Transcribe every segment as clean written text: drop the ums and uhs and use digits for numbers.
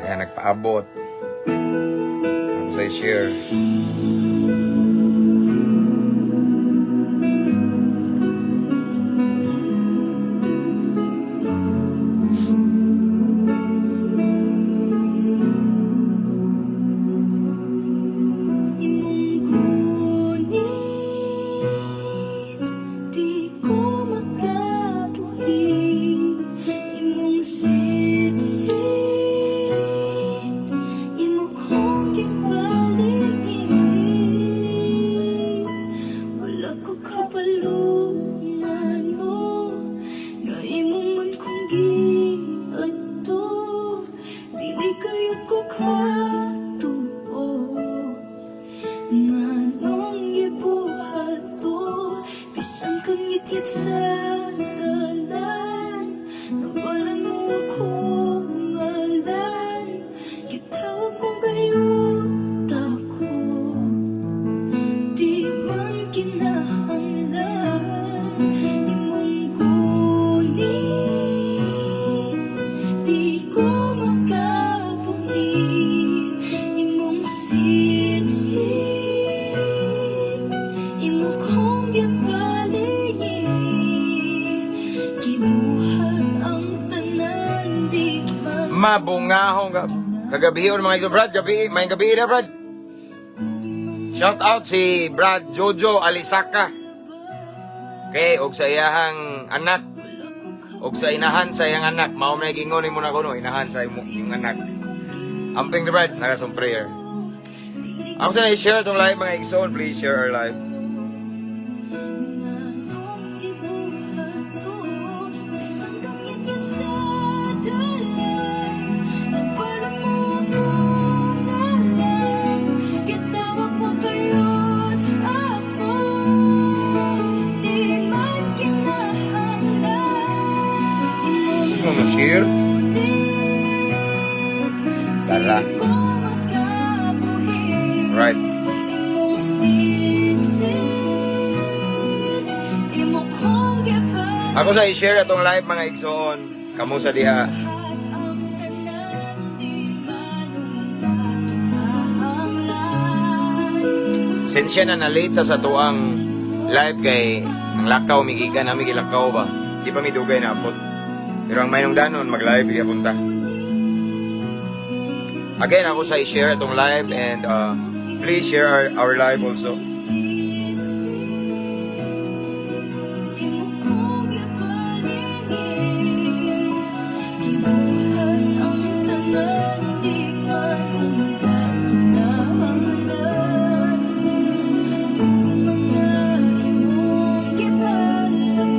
Kaya nagpaabot. Ako sa share. Imong gunit, di ko makabuhi. Imong sitsit, imo kong gipaligid. Wala ko kabalo ngano nga imo man kong giadto. Dili kayod ko katuo nganong gibuhat to. Bisan kang ngitngit sa dalan, nabalan mo akong ngalan. Gitawag mo gayud ako. Di man kinahanglan. Imong gunit, di ko makabuhi. Imong sitsit, imo kong gipaligid. Gibuhat ang tanan, di man Mabungahong ka. Kagabi mga ito, Brad. Gabi, may gabi na, Brad. Shout out si Brad Jojo Alisaka. Okay, og sa iyahang anak, og sa inahan sa iyang anak, mao man gingon nimo na kuno, inahan sa imo yung anak. Amping ni Brad, naka some prayer. Ako sa i-share tong live, mga igsoon, please share our live. Nganong gibuhat to. Bisan kang ngitngit sa dalan, nabalan mo akong ngalan. Gitawag mo gayud ako. Di man kinahanglan. Imong Ano share? gunit, Tara. di ko makabuhi. Right. Imong sitsit, imo kong gipaligid. Ako sa i-share atong live, mga igsoon. Kamo sa diha. Ang tanan, di man unta kinahanglan. Sensya na nalita sa tuang live kay ang lakaw migikan nami gilakaw ba. Di pa mi dugay na abot. Pero ang mayroong danon mag-live gyapon ta. Again, ako sa i-share atong live and please share our live also. Imo kong gipaligid. Gibuhat ang tanan, di man unta kinahanglan. Kung mga imong gipalaban.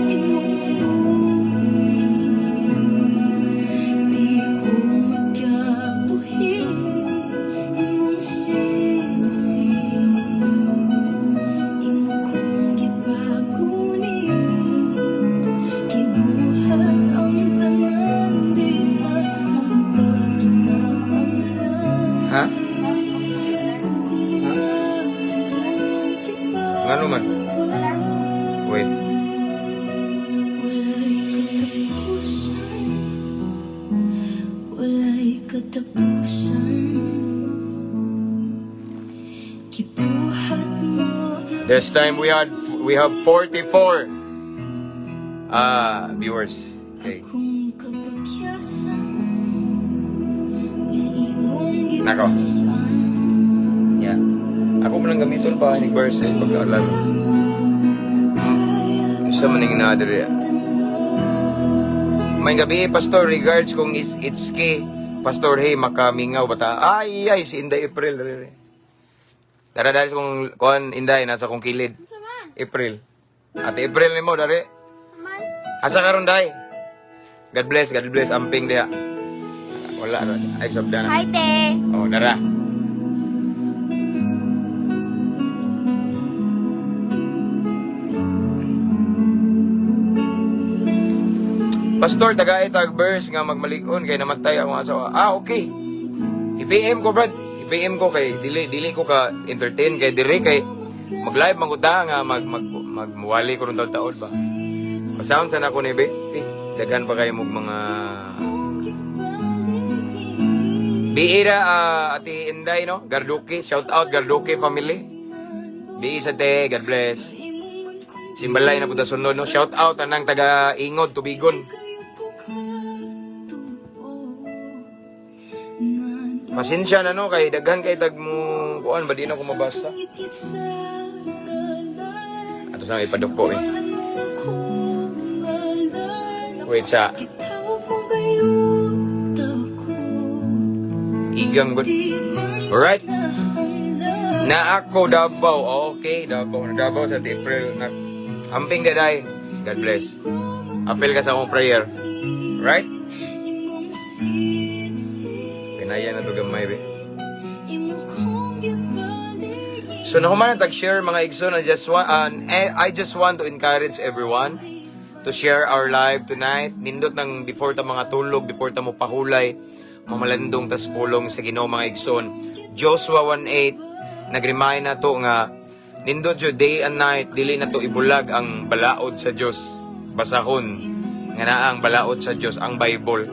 Imong gunit, di ko makabuhi. Imong sitsit, imo kong gipagunit. Gibuhat ang tanan, di man unta kinahanglan. Ha? Kung mga imong Ngano man? gipalaban. Wait. Wala'y katapusan. Wala'y katapusan. Gibuhat mo. This time we have 44 viewers. Okay. Akong kapagyasan nga imong Nako. gipasan. Yeah. Ako mo lang gamiton pa ni verse eh, pag-alala. Isa man ning naa diri. May gabi, Pastor, regards kung is it's ki Pastor, hey, makamingaw bata. Ay, ay, si Inday April diri. Dara dali kung kuan Inday nasa kong kilid. April. Ate April nimo dari. Asa karon, day? God bless, God bless, amping diha. Wala ra. Ay, sabda na. Hi, te. Oh, dara. Pastor, taga tag verse nga magmalikon kay namatay ang mga asawa. Ah, okay. I-PM ko, Brad. I-PM ko kay dili dili ko ka entertain kay dire kay mag-live man ko ta nga mag mag magmuwali ko ron taon ba. Pasound sana ko ni be. Eh. Daghan pa kayo mong mga Biira, Ate Inday, no? Garduki. Shout out Garduki family. Bi sa te, God bless. Simbalay na punta sunod, no? Shout out anang taga Ingod, Tubigon. Pasensya na, no, kay daghan kay tag mo kuan ba, di na ko mabasa. Ato sa ipadukko eh. Wait sa igang good. Alright. Na ako Davao. Okay, Davao. Davao sa April na amping daday. God bless. Apil ka sa akong prayer. Right? Pinaya na to gamay be. So nahuman na tag-share, mga igsoon, I just want to encourage everyone to share our live tonight. Nindot nang before ta mga tulog, before ta mo pahulay, mamalandong tas pulong sa Ginoo, mga igsoon. Joshua 1:8 nag-remind na to nga nindot jud day and night, dili na to ibulag ang balaod sa Dios. Basahon nga naa ang balaod sa Dios, ang Bible.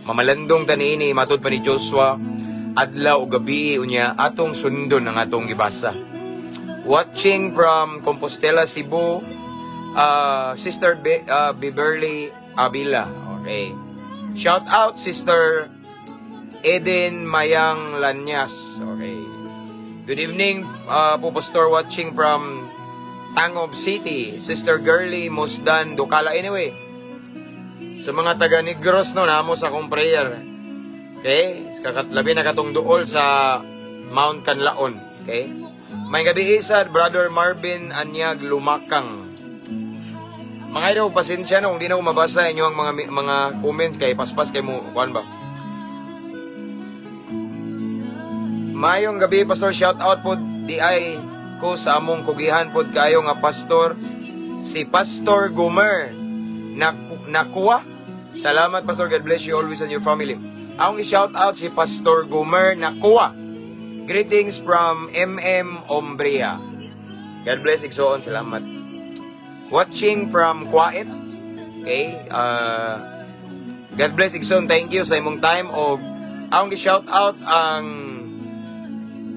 Mamalandong ta niini matud pa ni Joshua adlaw ug gabi, unya atong sundon ang atong gibasa. Watching from Compostela, Cebu, Sister Beverly Avila. Okay. Shout out Sister Eden Mayang Lanyas. Okay. Good evening, po Pastor, watching from Tangub City. Sister Girly Musdan Ducala. Anyway, sa mga taga Negros, no, namo sa akong prayer. Okay? Labi na katong duol sa Mount Kanlaon. Okay? May gabi isa, Brother Marvin Anyag Lumakang. Mga idol, pasensya no, kung di na ko mabasa inyo ang mga comments kay paspas kay mo, kuan ba? Mayong gabi, Pastor, shout out po di ay ko sa among kugihan pod kayo nga pastor, si Pastor Gumer Nakuha. Salamat, Pastor. God bless you always and your family. Akong i-shout out si Pastor Gumer Nakuha. Greetings from MM Ombria. God bless, igsoon. Salamat. Watching from Kuwait. Okay. God bless, igsoon. Thank you sa imong time. O akong i-shout out ang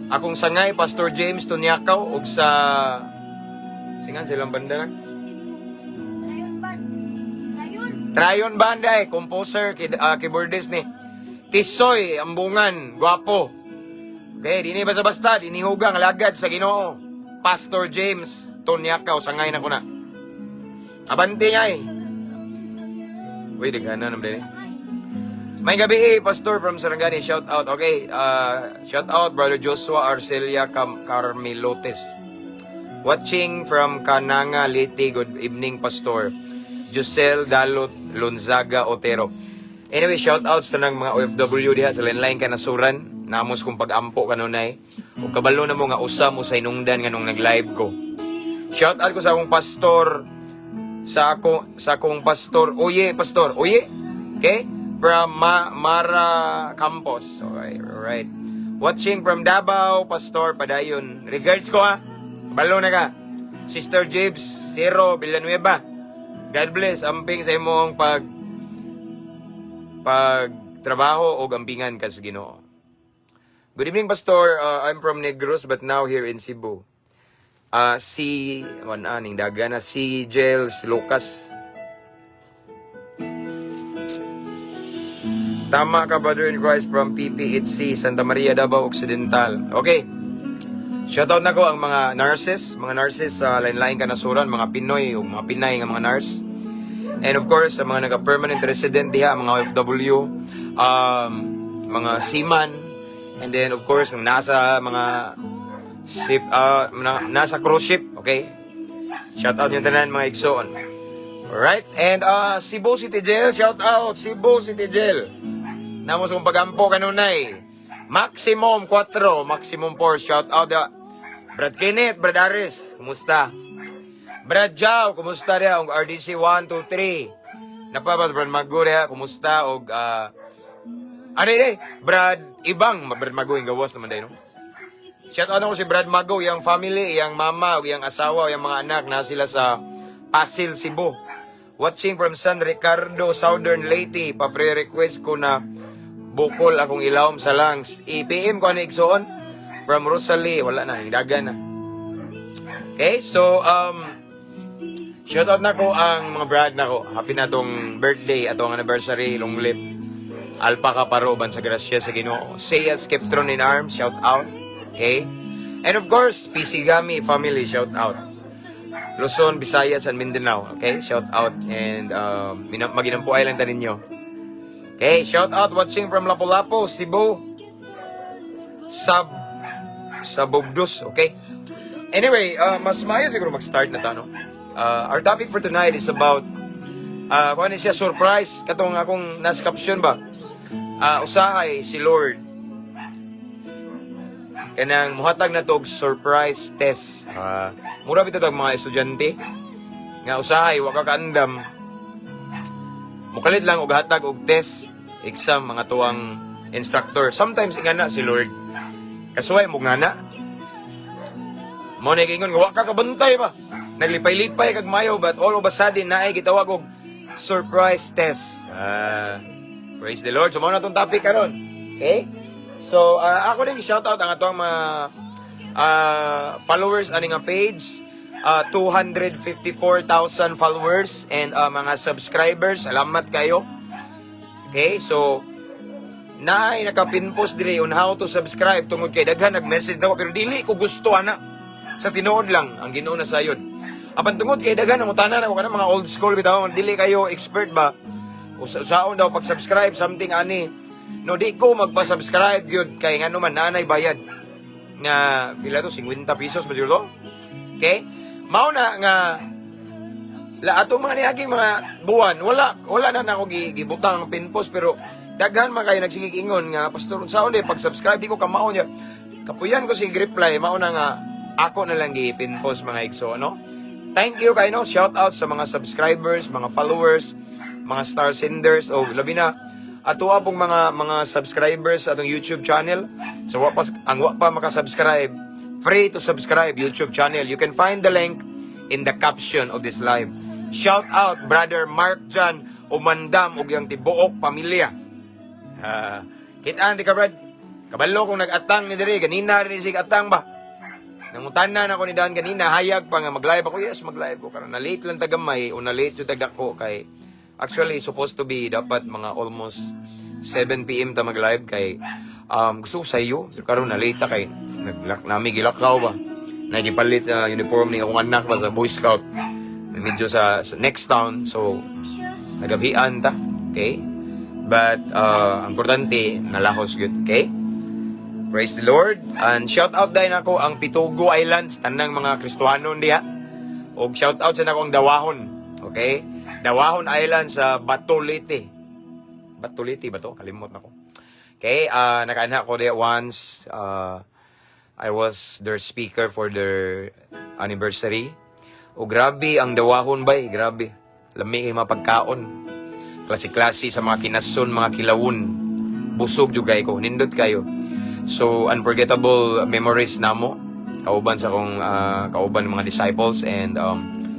akong sangay, Pastor James Tunyakaw, ug sa singan silang banda na Trayon Banda eh, composer, keyboardist ni Tisoy, Ambungan, gwapo. Okay, dini basta-basta, dini hugang alagad sa Ginoo. Pastor James Tunyakaw, sangay na ko na. Abante nga eh. Uy, daghana naman din eh. May gabi eh, Pastor from Sarangani, shout out. Okay, shout out Brother Joshua Arcelia Carmelotes. Watching from Kananga, Leyte. Good evening, Pastor. Giselle Dalot Lonzaga Otero. Anyway, shout outs sa nang mga OFW diha sa lain-lain kanasuran. Namos kong pag-ampo kanunay. O kabalo na mo nga usa mo sa hinungdan nga nung nag-live ko. Shout out ko sa akong pastor, sa akong pastor, Oye, Pastor, Oye. Okay? From Mara Campos. Alright. Watching from Davao, Pastor Padayon. Regards ko ha. Balo na ka. Sister Jibs, Zero Villanueva. God bless. Amping sa imong pag pag trabaho o ampingan ka sa Ginoo. Good evening, Pastor. I'm from Negros but now here in Cebu. Si, wan aning daga na, si Gels Lucas. Tama ka, brother in Christ from PPHC, Santa Maria, Davao Occidental. Okay. Shoutout na ko ang mga nurses sa lain-lain kanasuran, mga Pinoy o mga Pinay nga mga nurse. And of course, sa mga naka-permanent resident diha, mga OFW, mga seaman, and then of course, ng nasa mga ship, nasa cruise ship, okay? Shoutout yung tanan, mga igsoon. Alright, and Cebu City Jail, shout out, Cebu City Jail. Namos kong pagampo kanunay. Maximum 4, maximum 4, shout out da. Brad Kenneth, Brad Aris, kumusta? Brad Jow, kumusta diha? Og RDC 1, 2, 3. Napabas Brad Mago diha, kumusta? Og ano yun eh? Brad Ibang, Brad Mago yung gawas naman dahil, no? Shout out ako si Brad Mago, iyang family, iyang mama, iyang asawa, iyang mga anak na sila sa Pasil, Cebu. Watching from San Ricardo, Southern Leyte. Pa-pre-request ko na "Bukol Akong Ilawom" sa Langs. I-PM ko ani, igsoon. From Rosalie. Wala na, dagan na. Okay, so shout out na ko ang mga brad na ko. Happy na tong birthday atong anniversary, long live. Alpa ka paro ban sa grasya sa Ginoo. Seiya Skeptron in Arms, shout out. Okay? And of course, PC Gami family, shout out. Luzon, Visayas, and Mindanao. Okay? Shout out. And maginampo island ninyo. Okay, shout out watching from Lapu-Lapu, Cebu. Sab sa Bugdus, okay? Anyway, mas maayo siguro mag-start na ta, no? Our topic for tonight is about kung ano siya, surprise katong akong nas caption ba? Usahay si Lord kanang muhatag na to og surprise test. Mura bitaw tag mga estudyante nga usahay wa ka kaandam, mukalit lang og hatag og test, exam, mga tuwang instructor. Sometimes ingana si Lord. Kasuway mo ngana. Mo na ingon nga wa ka kabantay ba. Naglipay-lipay kag mayo, but all of a sudden naay gitawag og surprise test. Ah, praise the Lord. So mao na tong topic karon. Okay? So ako din shout out ang atong mga followers ani nga page. 254,000 followers and mga subscribers. Salamat kayo. Okay? So naay naka-pin post dire on how to subscribe tungod kay daghan nag-message nako, pero dili ko gusto ana. Sa tinuod lang, ang Ginoo na sayod. Apan tungod kay daghan ang utana nako, kanang mga old school bitaw, dili kayo expert ba. Usaon daw pag-subscribe, something ani. No, di ko magpa-subscribe gyud kay ngano man nanay bayad nga pila to, 50 pesos ba siguro to? Okay? Mao na nga la atong mga niaging mga buwan, wala wala na nako gibutang ang pin post, pero daghan man kayo nagsigig ingon nga, "Pastor, unsaon di pag-subscribe, di ko kamao niya." Kapuyan ko sig reply, mao na nga ako na lang gi pin post, mga igso, no? Thank you kay, no? Shout out sa mga subscribers, mga followers, mga star senders o labi na ato pong mga subscribers sa atong YouTube channel. So wa pa ang wa pa maka-subscribe, free to subscribe YouTube channel. You can find the link in the caption of this live. Shout out Brother Mark John Umandam ug yang tibuok pamilya. Ha, kita di ka, Brad. Kabalo kung nag-atang ni diri ganina rin sig atang ba. Nangutana na ako ni Dan ganina, hayag pa nga mag-live ako. Yes, mag-live ko. Karon na late lang tagamay o na late yung tagdako kay actually supposed to be dapat mga almost 7 p.m. ta mag-live kay gusto ko sa iyo. Pero karon na late ta kay naglak nami gilakaw ba. Nagipalit uniform ni akong anak ba sa Boy Scout. Medyo sa next town, so nagabian ta. Okay? But ang importante nalahos gyud, okay? Praise the Lord. And shout out din ako ang Pitugo Islands, tanang mga Kristohanon diha. Og shout out sa nako ang Dawahon. Okay? Dawahon Island sa Batulite. Batulite ba to? Kalimot na ko. Okay, nakaanha ko diha once. I was their speaker for their anniversary. O grabe ang Dawahon bay, grabe. Lami kay mga pagkaon. Klase-klase sa mga kinason, mga kilawon. Busog jud kay ko, nindot kayo. So unforgettable memories namo kauban sa akong kauban ng mga disciples and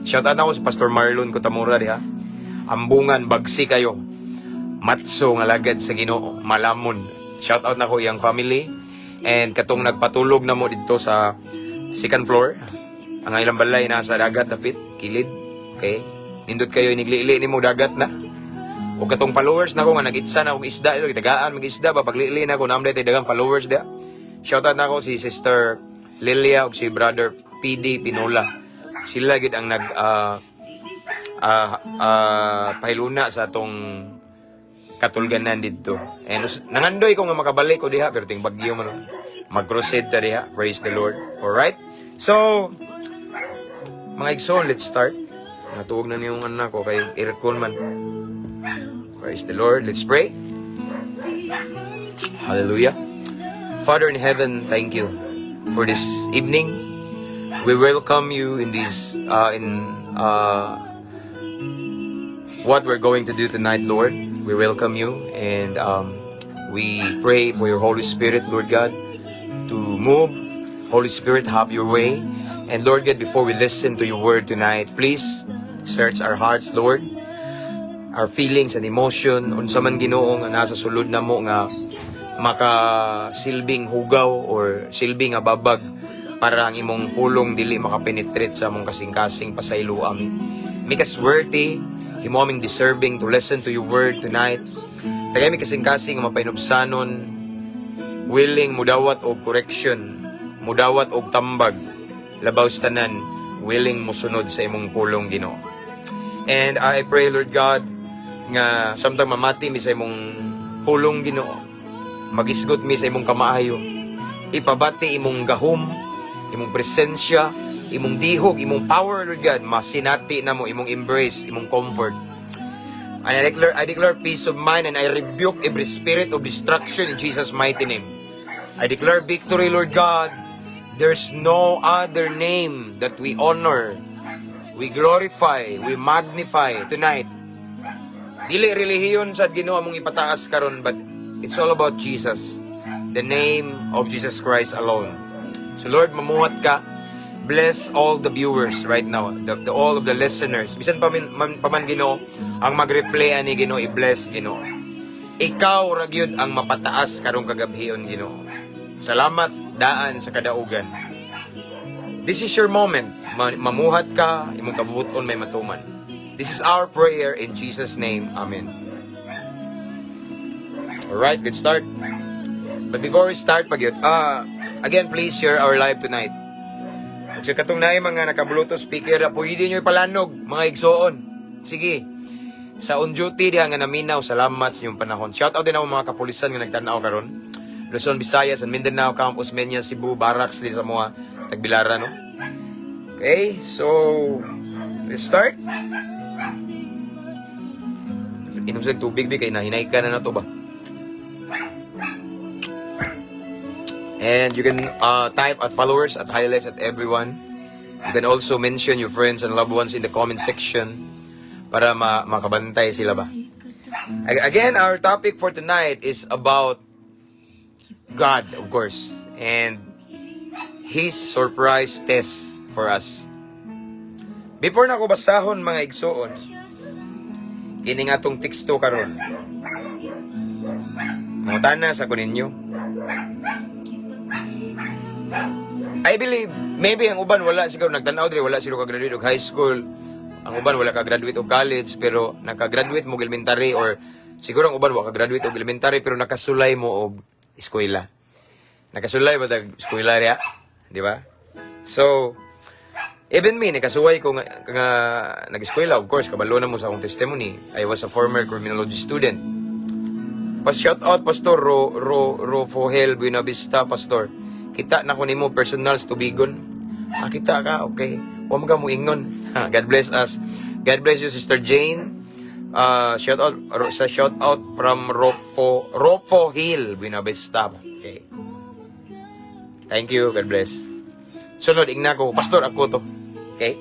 shout out na ako si Pastor Marlon Kutamura diha. Ambungan bagsi kayo. Matso nga lagad sa Ginoo, malamon. Shout out na ko iyang family and katong nagpatulog na mo dito sa second floor. Ang ilang balay nasa dagat dapit, kilid. Okay? Nindot kayo iniglili nimo dagat na. O katong followers na ko nga nag-itsa na og isda ito, tagaan mag-isda ba paglili na ko namday tay dagang followers dia. Shout out na ako si Sister Lilia ug si Brother PD Pinola. Sila gid ang nag pahiluna sa atong katulganan didto. And nangandoy ko nga makabalik ko diha pero ting bagyo man. Mag-crusade ta diha. Praise the Lord. Alright? So, mga igsoon, let's start. Natuog na niyong anak ko kay aircon man. Praise the Lord. Let's pray. Hallelujah. Father in heaven, thank you for this evening. We welcome you in this in what we're going to do tonight, Lord. We welcome you and we pray for your Holy Spirit, Lord God, to move. Holy Spirit, have your way. And Lord God, before we listen to your word tonight, please search our hearts, Lord. Our feelings and emotion, unsa man, Ginoo, nga nasa sulod namo nga makasilbing hugaw or silbing nga babag para ang imong pulong dili makapenetrate sa among kasing-kasing, pasaylo ami. Make us worthy, himo aming deserving to listen to your word tonight. Tagay mi kasing-kasing nga mapahinubsanon, willing mudawat og correction, mudawat og tambag, labaw sa tanan, willing musunod sa imong pulong, Ginoo. And I pray, Lord God, nga samtang mamati mi sa imong pulong, Ginoo, magisgot mi sa imong kamaayo. Ipabati imong gahom, imong presensya, imong dihog, imong power, Lord God, masinati namo imong embrace, imong comfort. And I declare peace of mind and I rebuke every spirit of destruction in Jesus' mighty name. I declare victory, Lord God. There's no other name that we honor, we glorify, we magnify tonight. Dili relihiyon sa Ginoo among ipataas karon, but it's all about Jesus. The name of Jesus Christ alone. So Lord, mamuhat ka. Bless all the viewers right now, all of the listeners. Bisan pa man, Ginoo, ang mag-replay ani, Ginoo, i-bless, Ginoo. Ikaw ra gyud ang mapataas karong kagabhion, Ginoo. Salamat daan sa kadaugan. This is your moment. Mamuhat ka, imong kabubuton may matuman. This is our prayer in Jesus' name. Amen. Alright, let's start. But before we start, pagyud, again, please share our live tonight. Kung sa katong naay mga naka-Bluetooth speaker, pwede nyo ipalanog, mga igsoon. Sige. Sa on duty diha nga naminaw, salamat sa inyong panahon. Shout out din ako mga kapulisan nga nagtanaw karon. Luzon, Visayas, and Mindanao, Campus Osmeña, Cebu, Barracks din sa mga Tagbilaran, no? Okay, so let's start. Inom sa tubig, bi, kay nahinay ka na na to ba? And you can type at followers, at highlights, at everyone. You can also mention your friends and loved ones in the comment section para makabantay sila ba. Again, our topic for tonight is about God, of course, and His surprise test for us. Before na ako basahon, mga igsoon, kini nga atong teksto karon. Mangutana sa ko ninyo. I believe maybe ang uban wala siguro nagtan-aw diri, wala siguro ka-graduate og high school. Ang uban wala ka-graduate og college, pero naka-graduate mo og elementary, or siguro ang uban wa ka-graduate og elementary pero nakasulay mo og eskwela. Nakasulay ba tag eskwela riya? Di ba? So, even me, nakasuway ko nga nag-eskwela, of course, kabalo na mo sa akong testimony. I was a former criminology student. Pa shout out, Pastor Ro Ro Ro Fohel Buenavista, Pastor. Kita na ko nimo personal sa Tubigon. Ah, kita ka, okay. Wa man ka mo ingon. God bless us. God bless you, Sister Jane. Shout out sa shout out from Rofo Hill, Buenavista. Okay. Thank you. God bless. Sunod, ingna ko, "Pastor, ako to." Okay?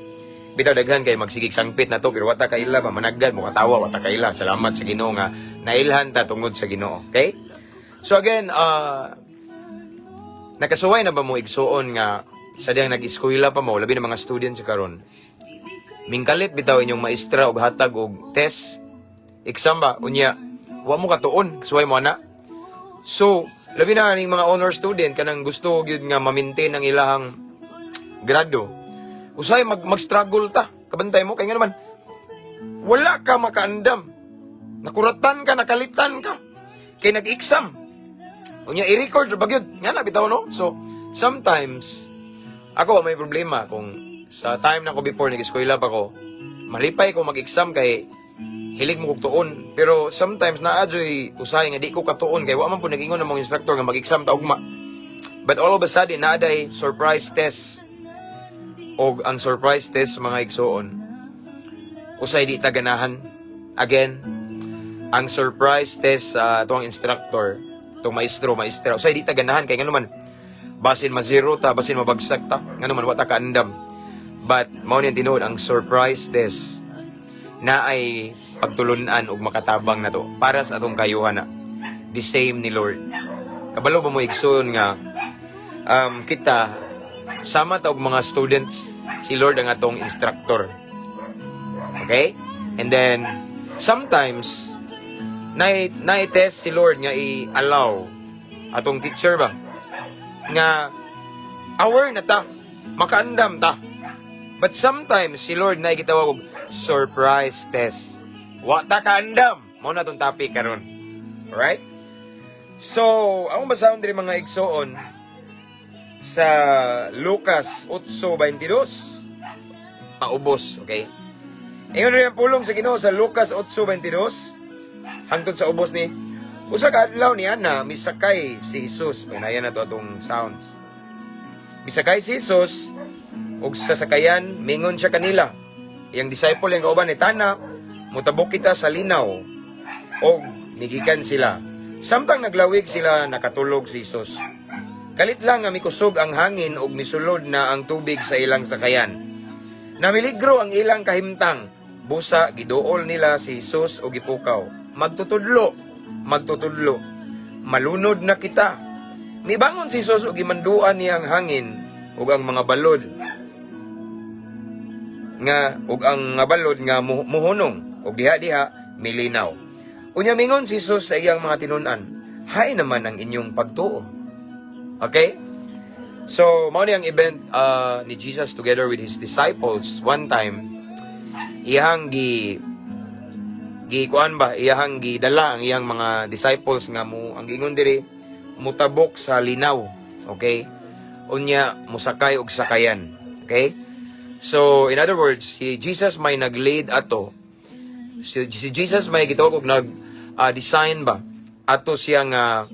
Bitaw daghan kay magsigig sangpit na to, pero wata kaila ba managad mo katawa, wata kaila. Salamat sa Ginoo nga nailhan ta tungod sa Ginoo. Okay? So again, nakasuway na ba mo, igsuon, nga sa diyang nag-eskwela pa mo, labi na mga students karon? Mingkalit bitaw inyong maestra og hatag og test, exam ba, unya wa mo katuon, suway mo ana. So, labi na ning mga honor student, kanang gusto gyud nga ma-maintain ang ilahang grado. Usay mag-struggle ta. Kabantay mo kay nga naman wala ka makaandam. Nakuratan ka, nakalitan ka. Kay nag-exam. Unya i-record ra ba gyud? Nga na bitaw, no? So, sometimes ako may problema kung sa time na ko before nag-eskwela pa ko, malipay ko mag-exam kay hilig mo kog tuon. Pero sometimes naa joy usahay nga di ko katuon kay wa man po nag-ingon ng mga instructor nga mag-exam ta ugma. But all of a sudden, naa day surprise test. Og ang surprise test, mga igsoon, usay di ta ganahan. Again, ang surprise test sa tuang instructor, tong maestro, maestra, usay di ta ganahan kay ngano man, basin ma-zero ta, basin mabagsak ta, ngano man wa ta kaandam. But mao ni ang tinuod, ang surprise test na ay pagtulunan og makatabang na to para sa atong kayuhan na. The same ni Lord. Kabalo ba mo, igsoon, nga kita sama ta og mga students, si Lord ang atong instructor? Okay? And then Sometimes, na test si Lord nga i-allow atong teacher ba nga aware na ta, makaandam ta. But sometimes si Lord na gitawag og surprise test. Wa ta kaandam. Mao na tong topic karon. Alright? So, ang basahon diri, mga igsoon, sa Lucas 8:22 paubos, okay? Ingon rin ang pulong sa Ginoo sa Lucas 8:22 hangtod sa ubos ni. Usa ka adlaw niya na misakay si Jesus. Pinayan na to atong sounds. Misakay si Jesus og sa sakayan, mingon siya kanila. Iyang disciple, iyang kauban ni Tana, "Mutabok kita sa linaw." Og nigikan sila. Samtang naglawig sila, nakatulog si Jesus. Kalit lang nga mikusog ang hangin ug misulod na ang tubig sa ilang sakayan. Namiligro ang ilang kahimtang. Busa giduol nila si Jesus og gipukaw. "Magtutudlo, Magtutudlo, malunod na kita." Mibangon si Jesus ug gimanduan niya ang hangin ug ang mga balod nga ug ang nga balod nga muhunong, ug diha-diha milinaw. Unya mingon si Jesus sa iyang mga tinun-an, "Hay naman ang inyong pagtuo?" Okay? So, mao ni ang event ni Jesus together with his disciples one time. Iyang gi gi kuan ba, iyang gidala ang iyang mga disciples nga mo, ang giingon diri, mutabok sa linaw. Okay? Unya musakay og sakayan. Okay? So, in other words, si Jesus may nag-lead ato. Si Jesus may gitawag og nag design ba ato siya nga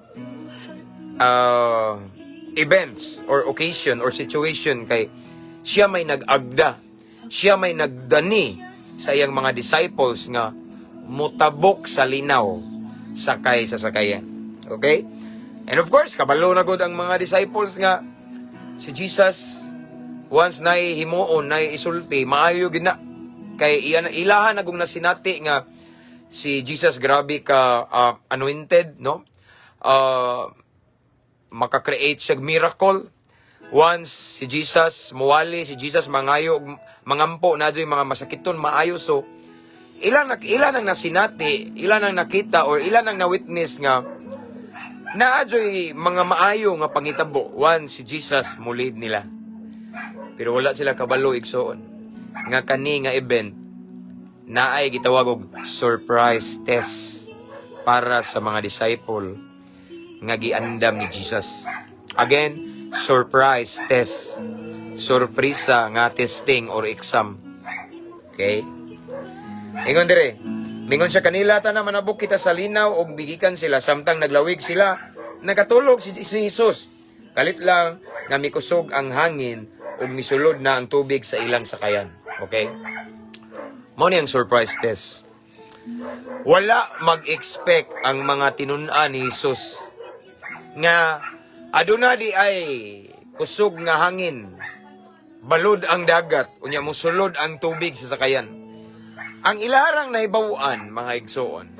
events or occasion or situation kay siya may nag-agda. Siya may nagdani sa iyang mga disciples nga mutabok sa linaw sakay sa sakayan. Okay? And of course, kabalo na gud ang mga disciples nga si Jesus, once na himuon, na isulti, maayo gid na. Kay iyan ilahan na kung nasinati nga si Jesus grabe ka anointed, no? Maka-create siya miracle. Once si Jesus muwali, si Jesus mangayo, mangampo na yung mga masakiton, maayo. So, ilan ang nasinati, ilan ang nakita, or ilan ang na-witness nga naa joy mga maayo nga pangitabo once si Jesus mulid nila. Pero wala sila kabalo, igsoon, nga kani nga event naay gitawag og surprise test para sa mga disciple nga giandam ni Jesus. Again, surprise test. Sorpresa nga testing or exam. Okay? Ingon dire, mingon siya kanila, "Tana, manabok kita sa linaw," og bigikan sila. Samtang naglawig sila, nakatulog si Jesus. Kalit lang nga mikusog ang hangin ug misulod na ang tubig sa ilang sakayan. Okay? Mao ni ang surprise test. Wala mag-expect ang mga tinun-an ni Jesus nga aduna di ay kusog nga hangin, balod ang dagat, unya musulod ang tubig sa sakayan. Ang ilarang nahibaw-an, mga igsoon,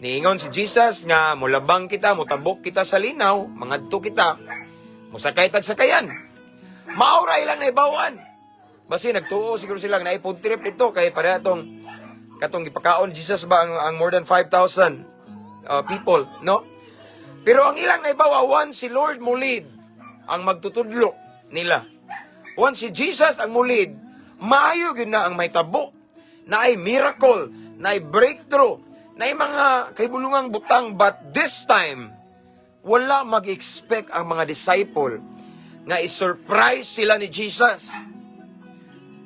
niingon si Jesus nga mulabang kita, mutabok kita sa linaw, mangadto kita, musakay tag sakayan. Mao ra ilang nahibaw-an. Basi nagtuo siguro sila nga naay food trip dito kay pareha tong katong gipakaon Jesus ba ang more than 5,000 people, no? Pero ang ilang nahibaw-an, si Lord mulid ang magtutudlo nila. Once si Jesus ang mulid, maayo gyud na ang mahitabo. Naay miracle, naay breakthrough, naay mga kahibulungang butang, but this time wala mag-expect ang mga disciple nga i-surprise sila ni Jesus.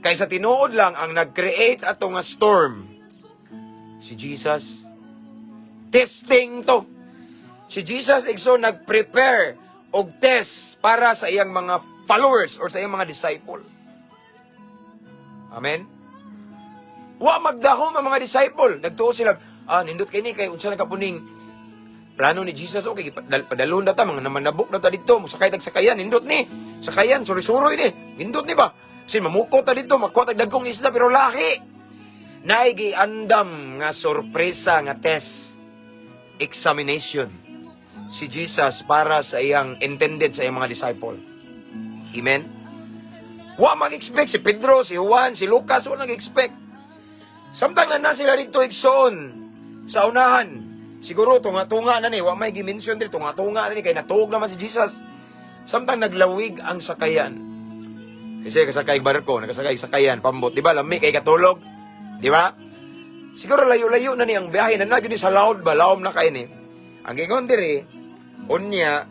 Kay sa tinuod lang, ang nag-create ato nga storm si Jesus. Testing to. Si Jesus, igsoon, nag-prepare og test para sa iyang mga followers or sa iyang mga disciple. Amen? Wa magdahom ang mga disciple. Nagtuo sila, "Ah, nindot kay ni kay unsa na kapuning plano ni Jesus, okay, padalhon na ta, mga namanabok na ta dito, musakay tag sakayan, nindot ni. Sakayan, suri-suroy ni. Nindot ni ba? Sin mamukot ta dito, makuha tag dagkong isda, pero lahi. Naay giandam nga sorpresa nga test, examination si Jesus para sa iyang intended sa iyang mga disciple. Amen? Wa mag-expect si Pedro, si Juan, si Lucas, wa nag-expect. Samtang na na sila dito, igsoon, sa unahan, siguro tunga-tunga na ni, wa may gi-mention diri, tunga-tunga na ni kay natuog naman si Jesus. Samtang naglawig ang sakayan. Kasi kasakay barko, nakasakay sakayan, pambot, di ba? Lami kay katulog, di ba? Siguro layo-layo na ni ang biyahe na na ni sa laod ba, laom na kay ni. Ang gingon diri, unya,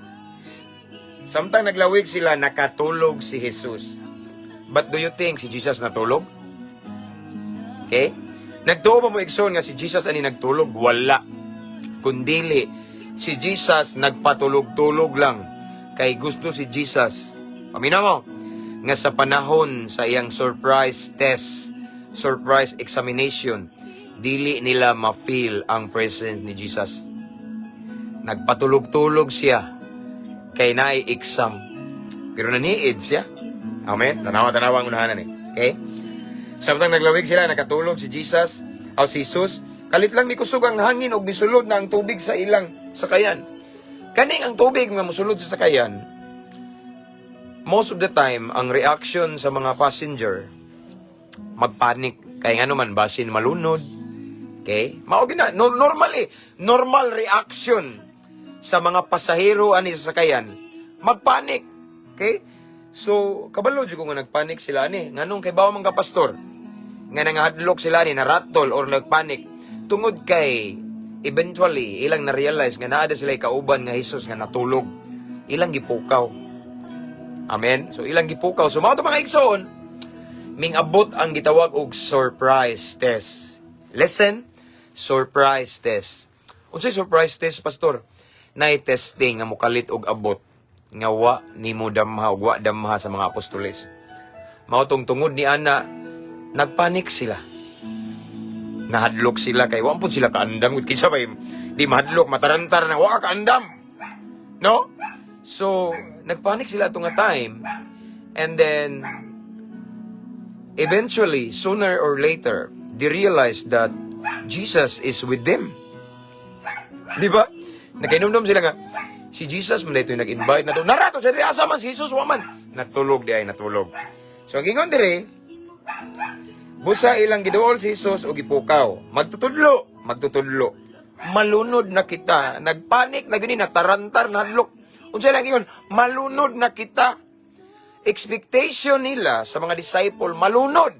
samtang naglawig sila, nakatulog si Jesus. But do you think si Jesus natulog? Okay? Nagtuo ba mo, igsoon, nga si Jesus ani nagtulog? Wala. Kundili, si Jesus nagpatulog-tulog lang. Kay gusto si Jesus. Paminaw mo, nga sa panahon sa iyang surprise test, surprise examination, dili nila ma-feel ang presence ni Jesus. Nagpatulog-tulog siya kay naay exam. Pero naniid siya. Amen? Tanawa, tanawa ang unahanan eh. Okay? Samtang naglawig sila, nakatulog si Jesus, o si Jesus, kalit lang mikusog ang hangin og misulod na ang tubig sa ilang sakayan. Kaning ang tubig nga musulod sa sakayan, most of the time, ang reaction sa mga passenger, magpanic. Kay nga naman, basin malunod. Okay? Mao gina, no, normal eh. Normal reaction sa mga pasahero ani sa sakayan, magpanic. Okay? So, kabalo jud ko nga nagpanic sila ani. Nganong kay bawo man ka, pastor? Nga nangahadlok sila ni, naratol or nagpanic tungod kay eventually ilang na-realize nga naa sila kauban nga Jesus nga natulog. Ilang gipukaw. Amen. So ilang gipukaw. So mao to, mga igsoon, ming-abot ang gitawag og surprise test. Listen, surprise test. Unsay surprise test, pastor? Nay testing nga mokalit og abot nga wa nimo damha og wa damha sa mga apostoles. Mao tong tungod ni ana, nagpanik sila. Nahadlok sila kay wa pud sila kaandam. Kinsa bay di mahadlok, matarantar na wa ka kaandam? No? So, nagpanik sila ato nga time and then eventually, sooner or later, they realized that Jesus is with them. Di ba? Nakainumdum sila nga, si Jesus man ito yung nag-invite na to. Narato siya diri, asa man si Jesus, wa man. Natulog di ay, natulog. So, ang gingon diri, busa ilang giduol si Jesus o gipukaw. Magtutudlo, magtutudlo. Malunod na kita. Nagpanik na gani, natarantar, nahadlok. Unsa lang ingon, malunod na kita. Expectation nila sa mga disciple, malunod.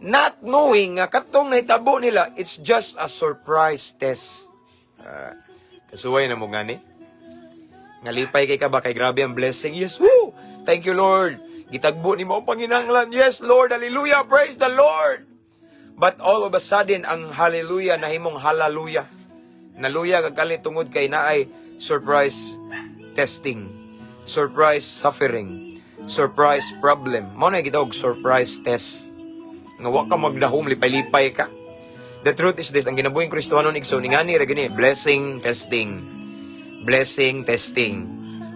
Not knowing nga katong nahitabo nila, it's just a surprise test. Kasuway na mo gani. Ngalipay kay ka ba kay grabe ang blessing. Yes, woo! Thank you, Lord. Gitagbo ni mo ang panginahanglan. Yes, Lord. Hallelujah. Praise the Lord. But all of a sudden, ang hallelujah nahimong hallelujah. Naluya kag kalit tungod kay naay surprise testing, surprise suffering, surprise problem. Mao na gitawag surprise test. Nga wa ka magdahom, lipay-lipay ka. The truth is this, ang kinabuhing Kristohanon, igsoon, ingani ra gini, blessing, testing. Blessing, testing.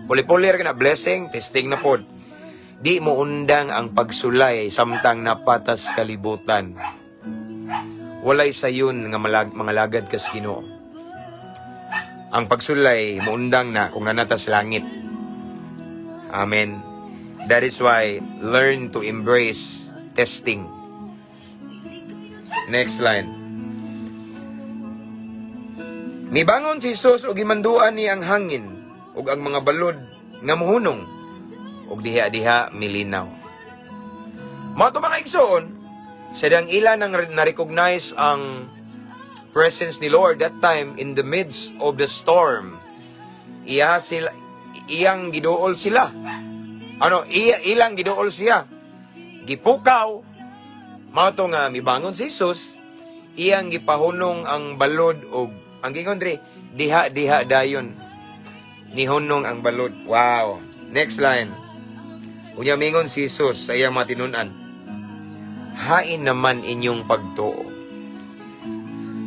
Puli-puli ra na, blessing, testing na pod. Di mo undang ang pagsulay samtang napatas kalibutan. Walay sayon nga mga lagad kas Ginoo. Ang pagsulay muundang na kung nanatas langit. Amen. That is why learn to embrace testing. Next line. Mibangon si Jesus ug gimanduan ni ang hangin ug ang mga balod nga muhunong ug diha-diha milinaw. Mao to, mga igsoon, sa dang ila nang na-recognize ang presence ni Lord that time in the midst of the storm. Iya sila, iyang giduol sila. Ano, iya, ilang giduol siya. Gipukaw. Mao to nga mibangon si Jesus, iyang gipahunong ang balod og ang gingon diri, diha diha dayon nihunong ang balod. Wow. Next line. Unya mingon si Jesus sa iyang mga tinun-an, "Hain naman inyong pagtuo."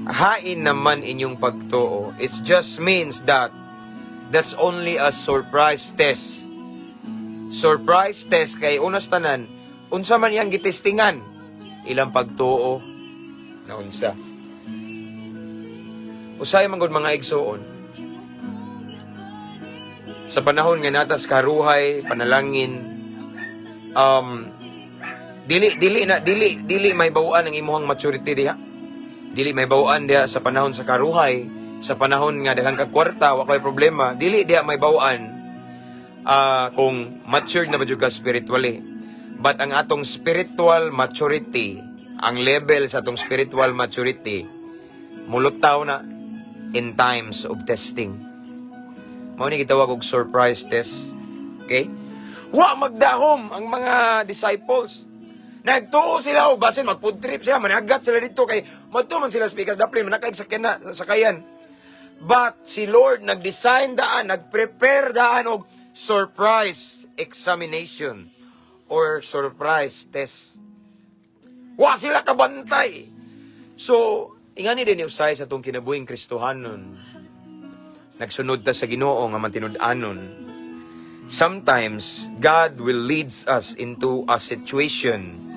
Hain naman inyong pagtuo. It just means that that's only a surprise test. Surprise test kay unas tanan, unsa man iyang gitestingan? Ilang pagtuo na unsa. Usay man gud, mga igsoon. Sa panahon nga natas karuhay, panalangin, Dili dili na dili dili mahibaw-an ang imuhang maturity diha. Dili mahibaw-an diha sa panahon sa karuhay, sa panahon nga daghan kag kwarta, wa kay problema, dili diha mahibaw-an kung matured na ba jud ka spiritually. But ang atong spiritual maturity, ang level sa atong spiritual maturity, mulutaw na in times of testing. Mao ni gitawag og surprise test. Okay? Wa magdahom ang mga disciples. Nagtuo sila og basin mag-food trip sila, managat sila dito kay madto man sila speaker daplin manakaig sa kena sakayan. But si Lord nag-design daan, nag-prepare daan og surprise examination or surprise test. Wa sila kabantay. So, ingani din usahay sa atong kinabuhing Kristohanon. Nagsunod ta sa Ginoo nga matinud-anon. Sometimes God will leads us into a situation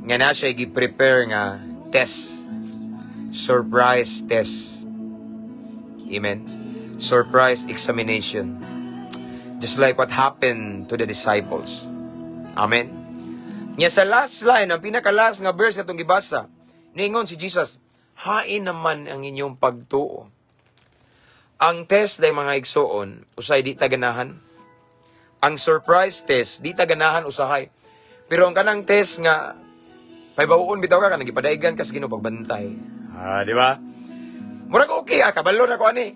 nga na siya gi-prepare nga test. Surprise test. Amen. Surprise examination. Just like what happened to the disciples. Amen. Nya sa last line, ang pinaka-last nga verse na itong gibasa, niingon si Jesus, "Hain naman ang inyong pagtuo." Ang test day, mga igsoon, usay di ta ganahan. Ang surprise test, di ta ganahan usahay. Pero ang kanang test nga, pahibaw-on bitaw ka, kanang gipadaigan ka sa Ginoo pagbantay. Ah, di ba? Murag okay, kabalo na ko ani.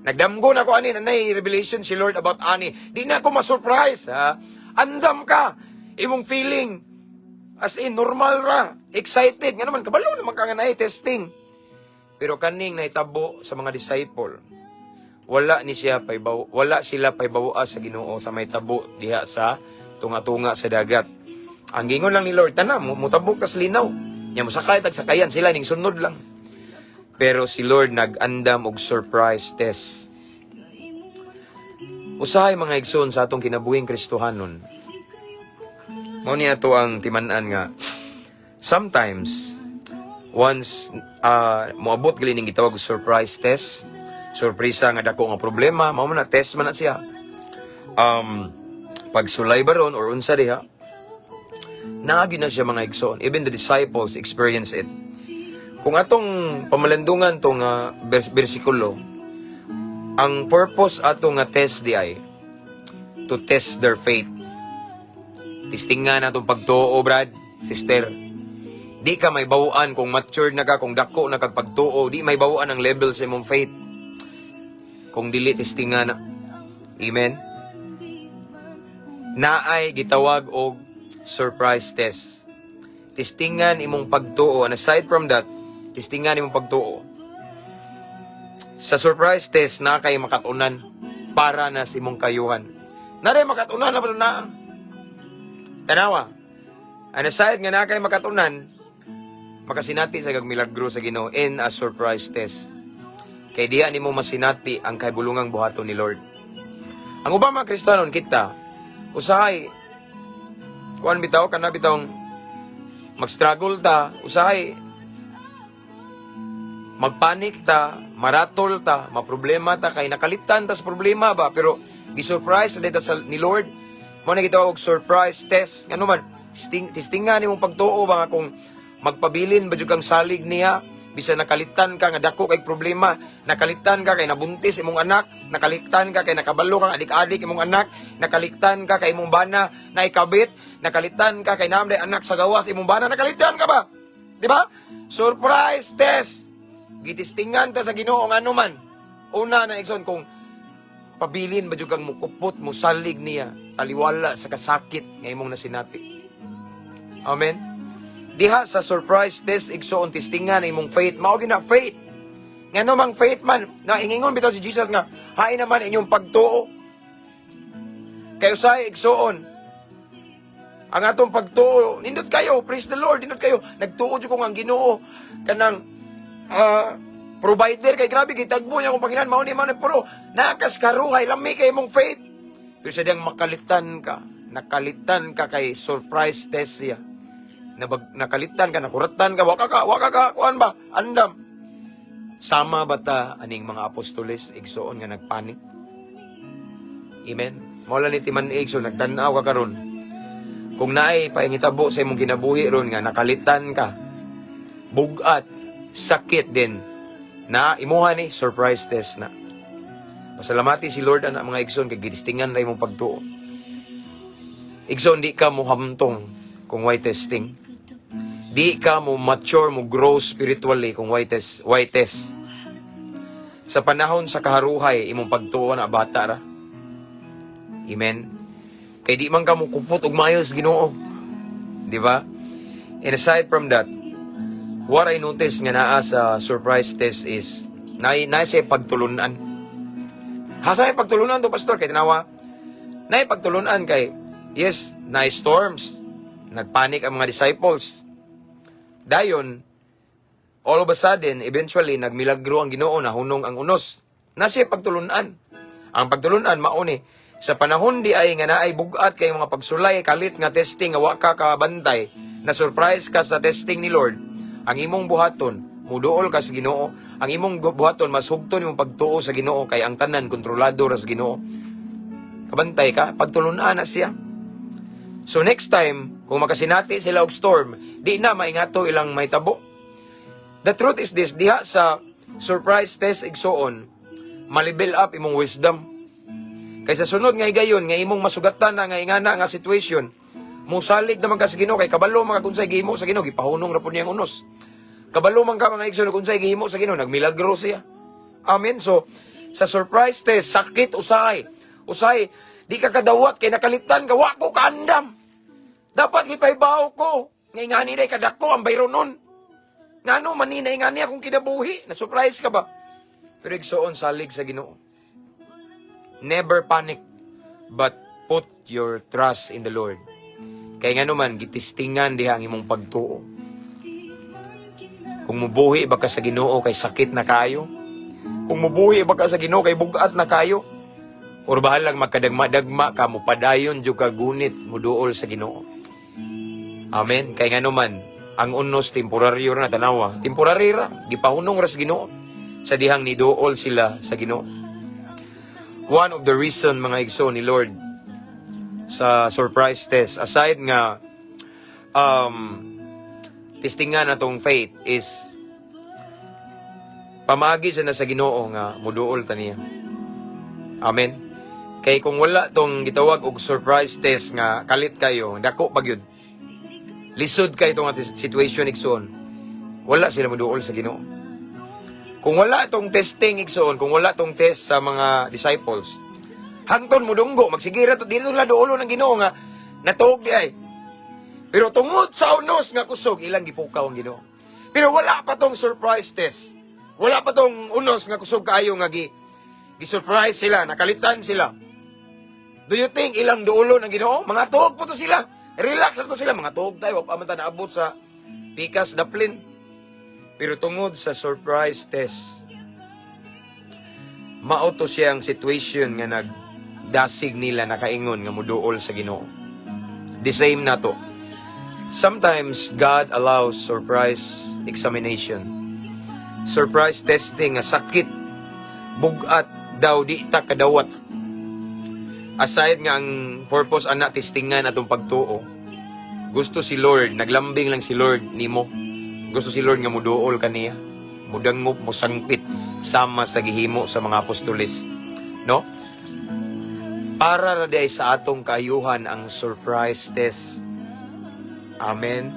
Nagdamgo na ko ani, nanay revelation si Lord about ani. Di na ako ma-surprise, ha? Andam ka. Imong feeling, as in, normal ra. Excited. Nga naman, kabalo naman ka nga naay testing. Pero kaning nahitabo sa mga disciple, wala sila paybawa sa Ginoo sa may tabo diha sa tunga-tunga sa dagat. Ang gingon lang ni Lord, "Tana, mutabok tas linaw." Nya mosakay tag sakayan sila ning sunod lang. Pero si Lord nag-andam og surprise test. Usahay, mga igsoon, sa atong kinabuhing Kristohanon. Mao ni ato ang timan-an nga sometimes once moabot gali ning gitawag og surprise test, sorpresa nga dako nga problema, mao man na, test man na siya. Pagsulay ba ron or unsa diha? Naagi na siya, mga igsoon. Even the disciples experience it. Kung atong pamalandungan tong bersikulo, ang purpose ato nga test di ay to test their faith. Testingan natong pagtuo, brad, sister. Di ka mahibaw-an kung matured na ka, kung dako na kag pagtuo, di mahibaw-an ang level sa imong faith kung dili testingan na. Amen? Naay gitawag og surprise test. Testingan imong pagtuo. And aside from that, testingan imong pagtuo. Sa surprise test na kay makatunan para na sa imong kayuhan. Nare makatunan na ba na? Tanawa. And aside nga na kay makatunan, makasinati sa kag milagro sa Ginoo in a surprise test. Kay diha nimo masinati ang kahibulungang buhaton ni Lord. Ang ubang mga Kristohanon kita, usahay kuan bitaw kana bitawng mag-struggle ta, usahay magpanik ta, maratol ta, maproblema ta kay nakalitan ta sa problema ba, pero gi-surprise na ta sa ni Lord. Mo na gitawag og surprise test. Ngano man, testingan nimong pagtuo ba nga kung magpabilin ba jud kang salig niya bisan nakalitan ka nga dako kay problema, nakalitan ka kay nabuntis imong anak, nakalitan ka kay nakabalo kang adik-adik imong anak, nakalitan ka kay imong bana na ikabit, nakalitan ka kay naamday anak sa gawas imong bana, nakalitan ka ba? Di ba? Surprise test. Gitistingan ta sa Ginoo ngano man. Una na, igsoon, kung pabilin ba jud kang mukupot, musalig niya, taliwala sa kasakit nga imong nasinati. Amen. Diha sa surprise test, igsoon, testingan ang imong faith. Mao gina faith. Ngano mang faith man, na ingingon bitaw si Jesus nga, "Hain naman inyong pagtuo." Kay usahay, igsoon, ang atong pagtuo, nindot kayo, praise the Lord, nindot kayo. Nagtuo jud ko nga ang Ginoo kanang provider kay grabe kay tagbo niya akong Panginoon, mao ni pero nakas karuhay lami kay imong faith. Pero sa diyang makalitan ka, nakalitan ka kay surprise test siya. Nabag, nakalitan ka, nakuratan ka, wa ka kuan ba, andam. Sama ba ta aning mga apostoles, igsoon, nga nagpanik? Amen. Mao ni timan-ig, so nagtan-aw ka karon. Kung naay pahingitabo sa imong kinabuhi ron nga nakalitan ka, bugat, sakit din, na imuha ni surprise test na. Pasalamati si Lord ana, mga igsoon, kay gitestingan ra imong pagtuo. Igsoon, di ka mo hamtong kung way testing. Di ka mo mature, mo grow spiritually kung way test, way test. Sa panahon sa kaharuhay, imong pagtuo na bata ra. Amen. Kay di man ka mo kupot og maayo sa Ginoo. Di ba? And aside from that, what I noticed nga naa sa surprise test is na siya pagtulunan. Asa may pagtulunan to, pastor? Kay tinawa. Na pagtulunan kay yes, na storms. Nagpanic ang mga disciples. Dayon, all of a sudden, eventually, nagmilagro ang Ginoo, nahunong ang unos. Na siya pagtulunan. Ang pagtulunan, mao ni, sa panahon di ay nga naay bugat kay mga pagsulay, kalit nga testing, nga wa ka kabantay, na surprise ka sa testing ni Lord, ang imong buhaton, muduol ka sa Ginoo, ang imong buhaton, mas hugton imong pagtuo sa Ginoo, kay ang tanan kontrolado ra sa Ginoo. Kabantay ka, pagtulunan na siya. So next time, kung makasinati sila og storm, di na maingato ilang may tabo. The truth is this, diha sa surprise test, igsoon, ma-level up imong wisdom. Kay sa sunod nga higayon, nga imong masugatan na nga ingana nga situation, musalig naman ka sa Ginoo kay kabalo mga kunsay gihimo sa Ginoo, gipahunong ra pud niyang unos. Kabalo man ka, mga igsoon, kung unsay gihimo sa Ginoo, nagmilagro siya. Amen. So, sa surprise test, sakit usahay. Usahay, di ka kadawat kay nakalitan ka, wa ko kaandam. Dapat gipahibaw ko. Nga ingani day kadako ang bayronon. Ngano man ni na ingani akong kinabuhi? Na-surprise ka ba? Pero igsoon, salig sa Ginoo. Never panic, but put your trust in the Lord. Kay ngano man, gitestingan diha ang imong pagtuo. Kung mubuhi ba ka sa Ginoo kay sakit na kayo? Kung mubuhi ba ka sa Ginoo kay bugat na kayo? Or bahalag magkadagma-dagma ka, mupadayon jud ka gunit, muduol sa Ginoo. Amen. Kay ngano man, ang unos temporaryo na, tanawa. Temporary ra, gipahunong ra sa Ginoo sa dihang niduol sila sa Ginoo. One of the reason, mga igsoon, ni Lord sa surprise test, aside nga testingan atong faith, is pamaagi sa na sa Ginoo nga muduol ta niya. Amen. Kay kung wala tong gitawag og surprise test nga kalit kayo, dako pa gyud. Lisod kay itong situation, igsoon. Wala sila muduol sa Ginoo. Kung wala itong testing, igsoon, kung wala tong test sa mga disciples, hangton mudunggo, magsigira to dito la duolo ng Ginoo nga natuog di ay. Pero tungod sa unos nga kusog, ilang gipukaw ang Ginoo. Pero wala pa tong surprise test. Wala pa tong unos nga kusog kaayo nga gi-surprise sila, nakalitan sila. Do you think ilang duolo ng Ginoo? Mga tuog po to sila. Relax na to sila. Mga tuog tayo. Wa pa man ta naabot sa pikas daplin. Pero tungod sa surprise test, mao to siyang situation nga nagdasig nila nakaingon nga muduol sa Ginoo. The same na to. Sometimes God allows surprise examination. Surprise testing nga sakit, bugat daw di ta kadawat. Aside nga ang purpose ana testingan atong pagtuo. Gusto si Lord, naglambing lang si Lord nimo. Gusto si Lord nga muduol kaniya. Mudangop, musangpit sama sa gihimo sa mga apostoles. No? Para ra diay sa atong kaayuhan ang surprise test. Amen.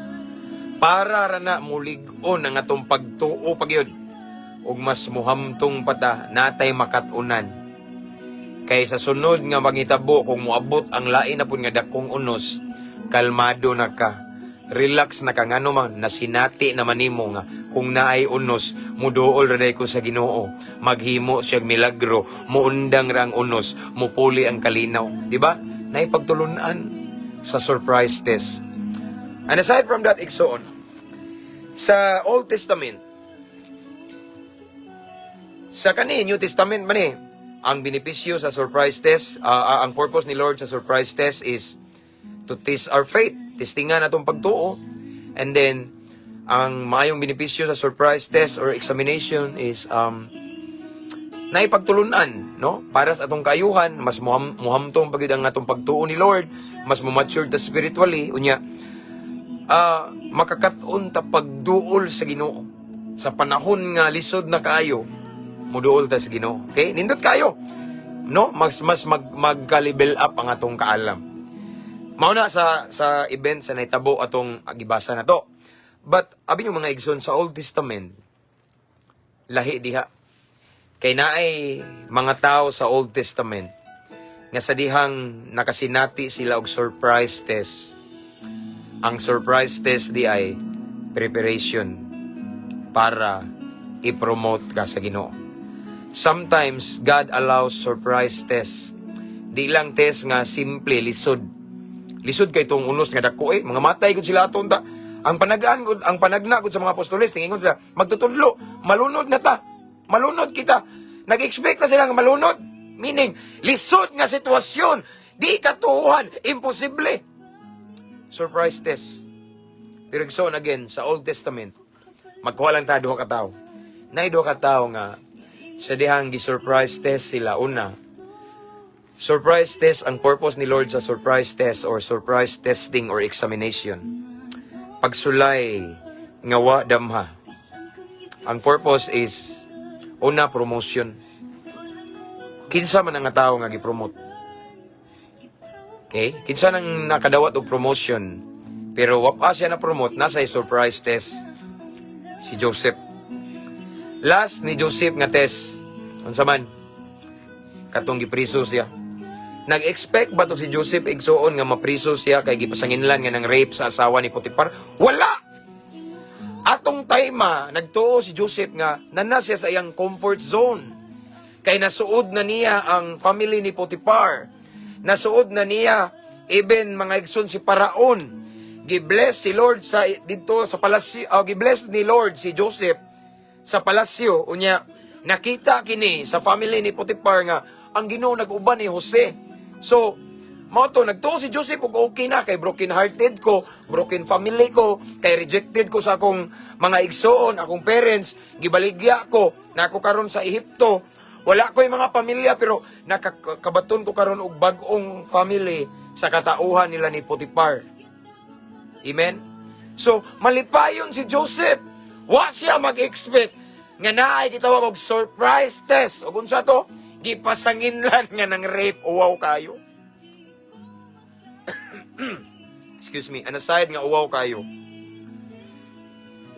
Para ra na mulig-on ang atong pagtuo pagyud ug mas muhamtong pata natay makat-unan. Kay sa sunod nga mangitabo, kung moabot ang lain na pud nga dakong unos, kalmado na ka. Relax na ka, ngano man nasinati naman nimo nga kung naay unos, muduol ra day ko sa Ginoo. Maghimo siya milagro, muundang ra ang unos, mupuli ang kalinaw, di ba? Naipagtulunan sa surprise test. And aside from that, igsoon, sa Old Testament, sa kani New Testament man eh, ang benepisyo sa surprise test, ang purpose ni Lord sa surprise test is to test our faith, testingan atong pagtuo. And then, ang maayong benepisyo sa surprise test or examination is Naipagtulunan, no? Para sa atong kaayuhan, mas muhamtong pa gyud ang atong pagtuo ni Lord, mas mo-mature ta spiritually, unya makakat-on ta pagduol sa Ginoo. Sa panahon nga lisod na kaayo, muduol ta sa Ginoo. Okay? Nindot kayo. No? Mas magka-level up ang atong kaalam. Mao na sa event sa nahitabo atong gibasa na to. But abi nyo, mga igsoon, sa Old Testament, lahi diha. Kay naay mga tao sa Old Testament nga sa dihang nakasinati sila og surprise test. Ang surprise test di ay preparation para i-promote ka sa Ginoo. Sometimes God allows surprise test. Di lang test nga simple, lisod. Lisod kay tong unos nga dako eh. Mga matay gud sila aton ta. Ang panagaan gud, ang panagna gud sa mga apostoles, tingingon sila, magtutudlo, malunod na ta. Malunod kita. Nag-expect na sila nga malunod. Meaning, lisod nga sitwasyon, di katuuhan, imposible. Surprise test. Pero igsoon, again, sa Old Testament, magkuha lang ta duha ka tawo. Naay duha ka tawo nga sa dihang gi-surprise test sila una. Surprise test, ang purpose ni Lord sa surprise test or surprise testing or examination, pagsulay nga wa damha. Ang purpose is una, promotion. Kinsa man ang nga tawo nga gi-promote? Okay? Kinsa nang nakadawat og promotion pero wa pa siya na promote nasa surprise test? Si Joseph. Last ni Joseph nga test, unsa man? Katong gipriso siya. Nag-expect ba to si Joseph, igsuon, nga mapriso siya kay gipasanginlan nga ng rape sa asawa ni Potiphar? Wala! Atong time, nagtuo si Joseph nga nana siya sa iyang comfort zone. Kay nasuod na niya ang family ni Potiphar. Nasuod na niya even, mga igsoon, si Paraon. Gibless si Lord sa didto sa palasyo, oh, gibless ni Lord si Joseph sa palasyo. Unya nakita kini sa family ni Potiphar nga ang Ginoo nag-uban ni Jose. So, mao to nagtuo si Joseph og okay na kay broken hearted ko, broken family ko, kay rejected ko sa akong mga igsoon, akong parents, gibaligya ko, na ako karon sa Ehipto. Wala ko'y mga pamilya pero nakakabaton ko karon og bag-ong family sa katauhan nila ni Potiphar. Amen? So, malipayon si Joseph. Wa siya mag-expect nga naay gitawag og surprise test. Og unsa to? Gipasanginlan nga ng rape. Uwaw kayo. Excuse me. And aside nga uwaw kayo,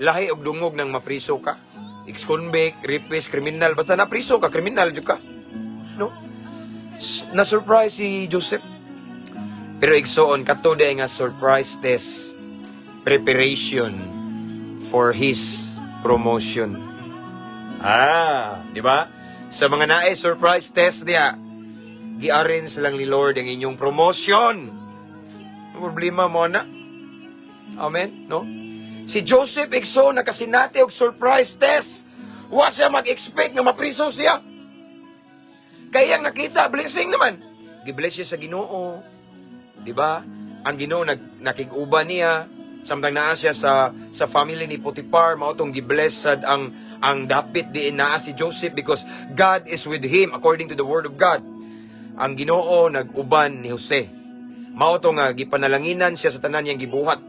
lahi og dungog ng mapriso ka. Ex-convict, rapist, criminal. Basta napriso ka, criminal jud ka. No? Na-surprise si Joseph. Pero igsoon, kato nga surprise test, preparation for his promotion. Ah, di ba? Sa mga naay surprise test diha, gi-arrange lang ni Lord ang inyong promotion. Ang problema mo na. Amen, no? Si Joseph, igsoon, nakasinati og surprise test. Wa siya mag-expect nga mapriso siya. Kaya ang nakita, blessing naman. Gibless siya sa Ginoo. Di ba? Ang Ginoo nakig-uban niya samtang naa siya sa family ni Potiphar, mao tong gibless sad ang dapit diin naa si Joseph because God is with him according to the word of God. Ang Ginoo nag-uban ni Jose. Mao to nga gipanalanginan siya sa tanan niyang gibuhat.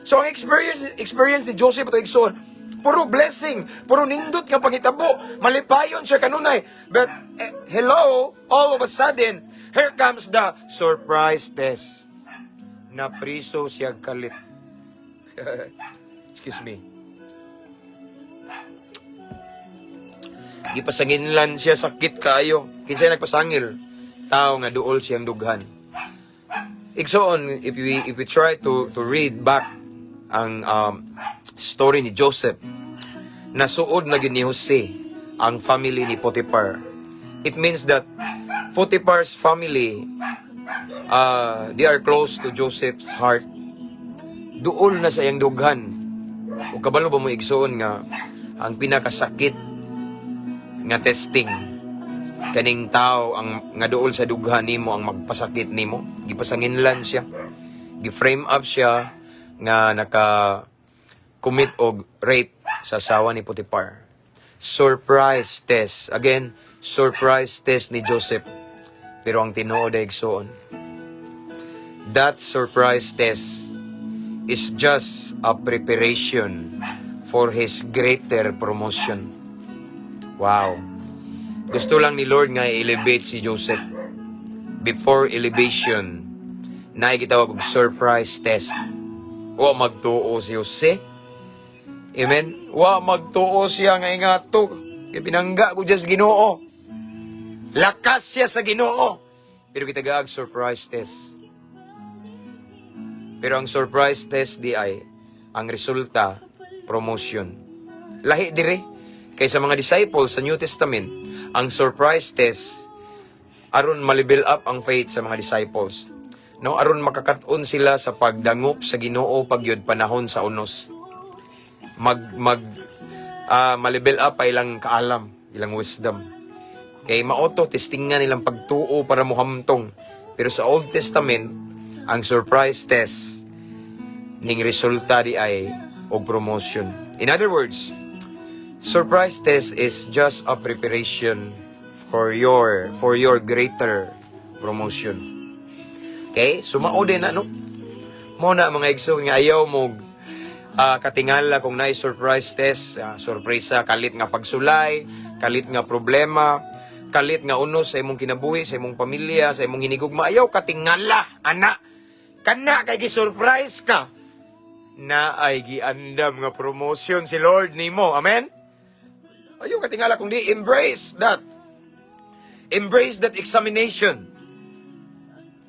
So ang experience experience ni Joseph ato, igsoon, puro blessing, puro nindot nga pangitabo, malipayon siya kanunay. But hello, all of a sudden, here comes the surprise test. Napriso siya kalit. Excuse me. Gipasanginlan siya, sakit kaayo. Kinsay nagpasangil? Tao nga duol siyang dughan. Igsoon, if we try to read back ang story ni Joseph, nasuod na gyud ni Jose ang family ni Potiphar. It means that Potiphar's family, they are close to Joseph's heart. Duol na sa iyang dughan. O kabalo ba mo, igsoon, nga ang pinakasakit nga testing, kaning tao ang nga duol sa dughan nimo ang magpasakit nimo? Gipasanginlan siya, gi-frame up siya nga naka commit og rape sa asawa ni Potiphar. Surprise test. Again, surprise test ni Joseph. Pero ang tinuod ay, igsoon, that surprise test is just a preparation for his greater promotion. Wow. Gusto lang ni Lord nga i-elevate si Joseph. Before elevation, naay gitawag og surprise test. Wa magtuo si Jose. Amen? Wa magtuo siya nga ingato. Kay pinangga ko siya sa Ginoo. Lakas siya sa Ginoo. Pero gitagaag surprise test. Pero ang surprise test di ay ang resulta, promotion. Lahi dire kay sa mga disciples sa New Testament, ang surprise test aron ma-level up ang faith sa mga disciples. No, aron makakat-on sila sa pagdangop sa Ginoo pagyud panahon sa unos. Mag mag ma-level up pa ilang kaalam, ilang wisdom. Kay mao to testing nga nilang pagtuo para mohamtong. Pero sa Old Testament, ang surprise test ning resulta di ay og promotion. In other words, surprise test is just a preparation for your greater promotion. Okay? So mao din ano? Mo na, mga igsoon, nga ayaw mo katingala kung naay surprise test, sorpresa, kalit nga pagsulay, kalit nga problema, kalit nga unos sa imong kinabuhi, sa imong pamilya, sa imong hinigugma, ayaw katingala, ana. Kana kay gi-surprise ka na ay giandam nga promotion si Lord nimo. Amen? Ayaw katingala kung di embrace that. Embrace that examination.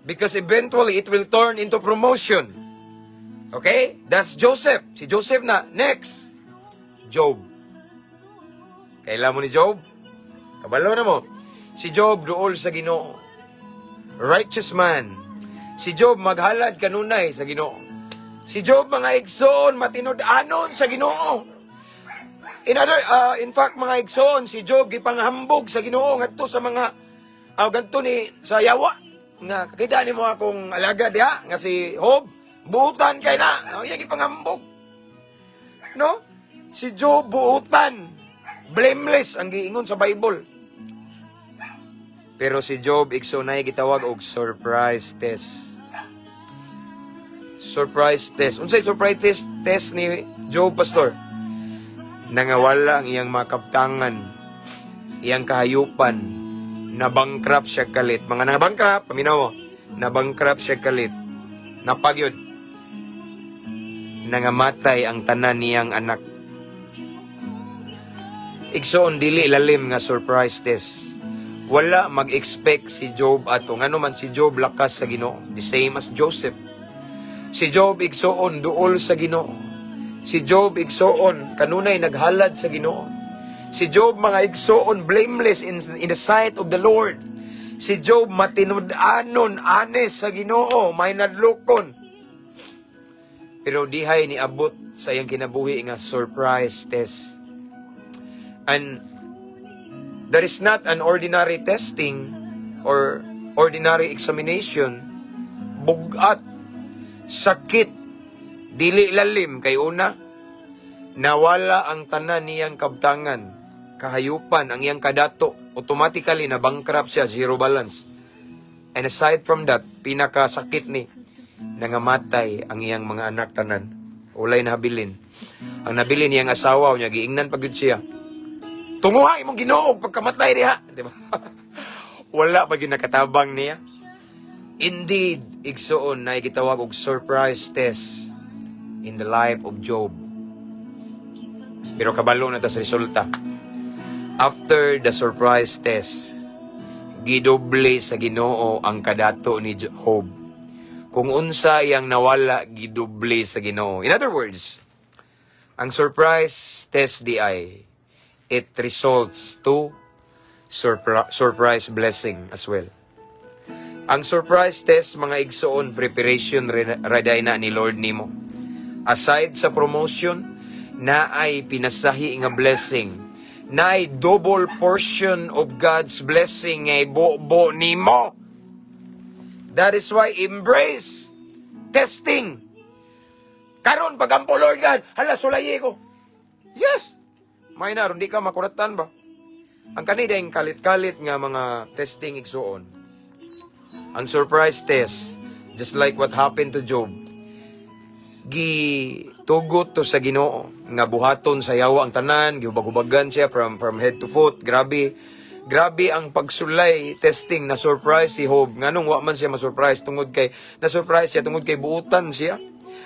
Because eventually it will turn into promotion. Okay? That's Joseph. Si Joseph na. Next. Job. Kaila mo ni Job? Kabalo na mo. Si Job duol sa Ginoo. Righteous man. Si Job maghalad kanunay sa Ginoo. Si Job, mga igsoon, matinud-anon sa Ginoo. In fact, mga igsoon, si Job gipanghambog sa Ginoo ngadto sa mga ganto ni sa yawa nga kakita nimo akong alagad diha nga si Job, buutan kay na. Ang iya gipanghambog. No? Si Job buutan. Blameless ang giingon sa Bible. Pero si Job, igsoon, nay gitawag og surprise test. Surprise test. Unsay surprise test ni Job, pastor? Nangawala ang iyang mga kabtangan, iyang kahayupan, nabankrupt siya kalit. Mga nabankrupt, paminaw mo, nabankrupt siya kalit. Napagyod. Nangamatay ang tanan niyang anak. Igsoon, dili lalim nga surprise test. Wala mag-expect si Job ato. Ngano man si Job lakas sa Ginoo. The same as Joseph. Si Job, igsoon, duol sa Ginoo. Si Job, igsoon, kanunay naghalad sa Ginoo. Si Job, mga igsoon, blameless in the sight of the Lord. Si Job matinud-anon, honest sa Ginoo, may nadlokon. Pero dihay ni abot sa iyang kinabuhi nga surprise test. And there is not an ordinary testing or ordinary examination. Bugat, sakit, dili lalim kay una, nawala ang tanan niyang kabtangan, kahayupan, ang iyang kadato, automatically na bankrupt siya, zero balance. And aside from that, pinakasakit ni, nangamatay ang iyang mga anak tanan. Walay nabilin. Ang nabilin niyang asawa niya, giingnan pag siya. "Tunguha imong Ginoo pagkamatay diha." Di ba? Wala pa gyud nakatabang niya. Indeed, igsoon, na gitawag og surprise test in the life of Job. Pero kabalo na ta sa resulta. After the surprise test, gidoble sa Ginoo ang kadato ni Job. Kung unsa iyang nawala, gidoble sa Ginoo. In other words, ang surprise test di ay it results to surprise blessing as well. Ang surprise test, mga igsoon, preparation ra diay na ni Lord nimo. Aside sa promotion, naay pinasahi nga blessing. Naay double portion of God's blessing nga ibo nimo. That is why embrace testing. Karon pagampo, "Lord God, hala, sulayi ko." Yes. May na aron di ka makuratan ba. Ang kani dayong kalit-kalit nga mga testing, igsuon. Ang surprise test, just like what happened to Job, gitugot to sa Ginoo nga buhaton sa yawa ang tanan, gihubag-hubagan siya from head to foot. Grabe. Grabe ang pagsulay, testing na surprise si Job. Nganong wa man siya ma-surprise? Tungod kay na surprise siya tungod kay buutan siya.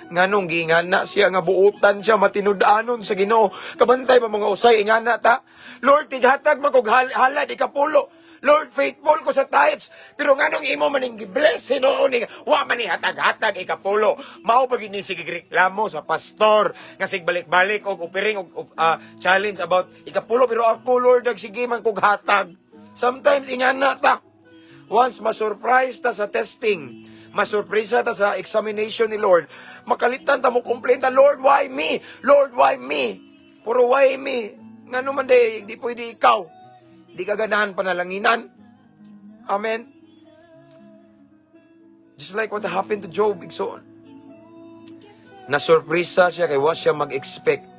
Nganong giingana siya nga buutan siya matinud-anon sa Ginoo? Kabantay ba, mga usay ingana ta? "Lord, tighatag man kog halad ikapulo. Lord, faithful ko sa tithes. Pero nganong imo maning gi-bless Hinuon ni wa man ni hatag-hatag ikapulo?" Mao pa gyud ni sige reklamo sa pastor nga sig balik-balik og offering og challenge about ikapulo, pero ako, Lord, nagsige man kog hatag. Sometimes ingana ta. Once ma-surprise ta sa testing, masurpresa ta sa examination ni Lord, makalitan ta, mo complain ta, "Lord, why me? Lord, why me?" Puro "why me?" Ngano man di pwede ikaw? Di ka ganahan panalanginan? Amen? Just like what happened to Job, igsoon. Na-surpresa siya kay wa siya mag-expect.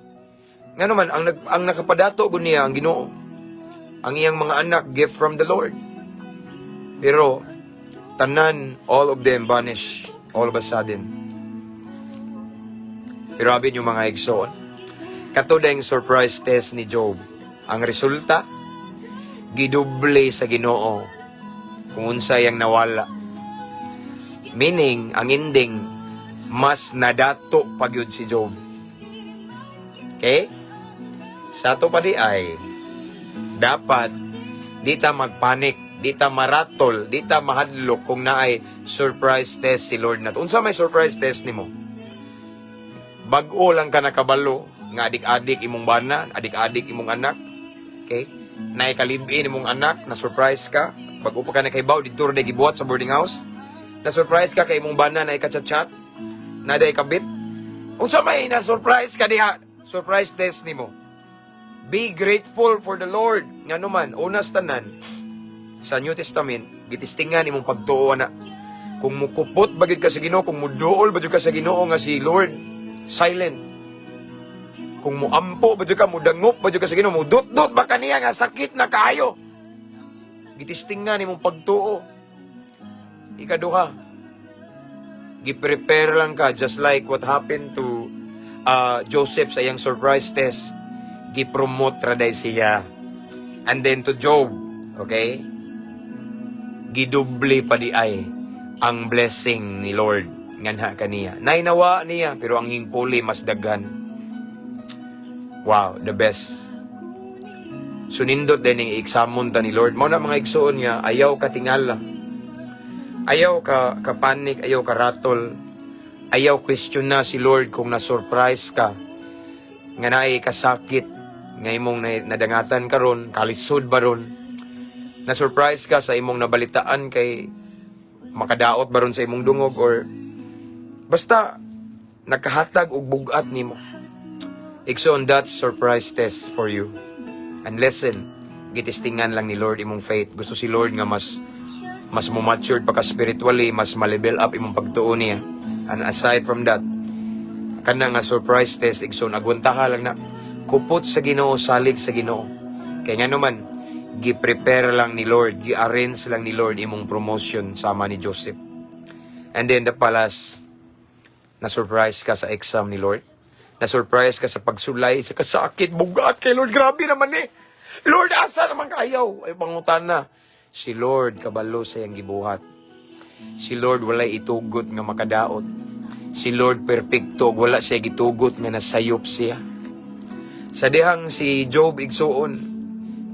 Nga naman, ang nakapadato gud niya ang Ginoo. Ang iyang mga anak, gift from the Lord. Pero, tanan, all of them vanish all of a sudden. Pero abi yung mga igsoon, kato yung surprise test ni Job. Ang resulta, gidoble sa Ginoo kung unsay ang nawala. Meaning, ang ending, mas nadato pa gyud si Job. Okay? Sa ato pa di ay, dapat di ta magpanik, di ta maratol, di ta mahadlok kung naay surprise test si Lord nato. Unsa may surprise test nimo? Bag-o lang ka nakabalo nga adik-adik imong bana, adik-adik imong anak. Okay? Naay ka-live-in imong anak, na surprise ka. Bag-o pa ka nakahibaw, didto ra gibuhat sa boarding house. Na surprise ka kay imong bana naay kachat-chat, na day kabit. Unsa may na surprise ka diha? Surprise test nimo. Be grateful for the Lord. Nga naman, unas tanan, sa New Testament, gitistingan imong pagtuo na. Kung mukupot ba gyud ka sa Ginoo, kung muduol ba gyud ka sa Ginoo nga si Lord, silent. Kung muampo ba gyud ka, mudangop ba gyud ka sa Ginoo, mudut-dut ba kaniya nga sakit na kaayo. Gitistingan imong pagtuo. Ikaduha, gi-prepare lang ka just like what happened to Joseph sa iyang surprise test. Gi-promote ra day siya. And then to Job, okay? Gidoble pa di ay ang blessing ni Lord nganha kaniya. Nainawa niya pero ang hingpuli mas daghan. Wow, the best. Sunindot din ang examon ta ni Lord. Mao na, mga igsuon, nga ayaw ka tingala. Ayaw ka panic, ayaw ka ratol. Ayaw question na si Lord kung na-surprise ka nga naay kasakit nga imong nadangatan karon, kalisod ba ron. Na-surprise ka sa imong nabalitaan kay makadaot ba ron sa imong dungog or basta nakahatag og bugat nimo. Igsoon, that's surprise test for you. And listen, gitistingan lang ni Lord imong faith. Gusto si Lord nga mas mas mo matured pa ka spiritually, mas ma-level up imong pagtuo niya. And aside from that, kana nga surprise test, igsoon, agwantaha lang na. Kupot sa Ginoo, salig sa Ginoo. Kay nga naman, gi-prepare lang ni Lord, gi-arrange lang ni Lord imong promotion sama ni Joseph. And then the palace, na-surprise ka sa exam ni Lord. Na-surprise ka sa pagsulay, sa kasakit, bugat kay Lord. Grabe naman eh. Lord, asa naman kayaw? Ay, pangutan na. Si Lord, kabalo sa iyang gibuhat. Si Lord, walay itugot nga makadaot. Si Lord, perpekto, wala siya gitugot nga nasayop siya. Sa dihang si Job, igsuon,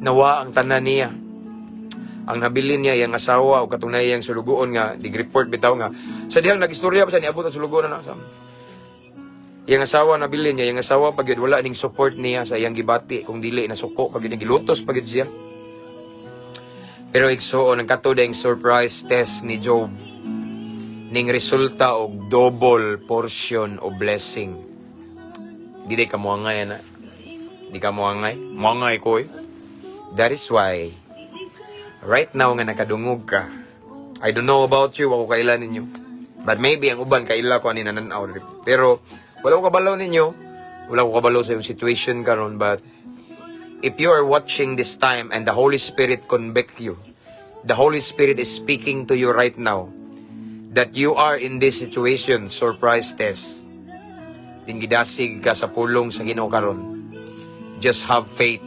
nawa ang tanan niya. Ang nabilin niya iyang asawa o katong iyang sulugoon nga dig-report bitaw nga sa dihang nagistorya pa siya niabot ang sulugoon na sa iyang asawa. Nabilin niya iyang asawa pag yun, wala ning support niya sa iyang gibati kung dili nasuko pag yun, gilutos pag yun siya. Pero igsuon, ang kato dayong surprise test ni Job ning resulta og double portion of blessing. Di day ka moangay ana? Di ka moangay? Moangay ko eh. That is why right now nga nakadungog ka, I don't know about you, ako kaila ninyo. But maybe ang uban kaila ko ani nananaw. Pero wala ko kabalaw ninyo. Wala ko kabalaw sa iyong situation karon, but If you are watching this time and the Holy Spirit convict you, the Holy Spirit is speaking to you right now that you are in this situation, surprise test. Din gidasig ka sa pulong sa Ginoo karon. Just have faith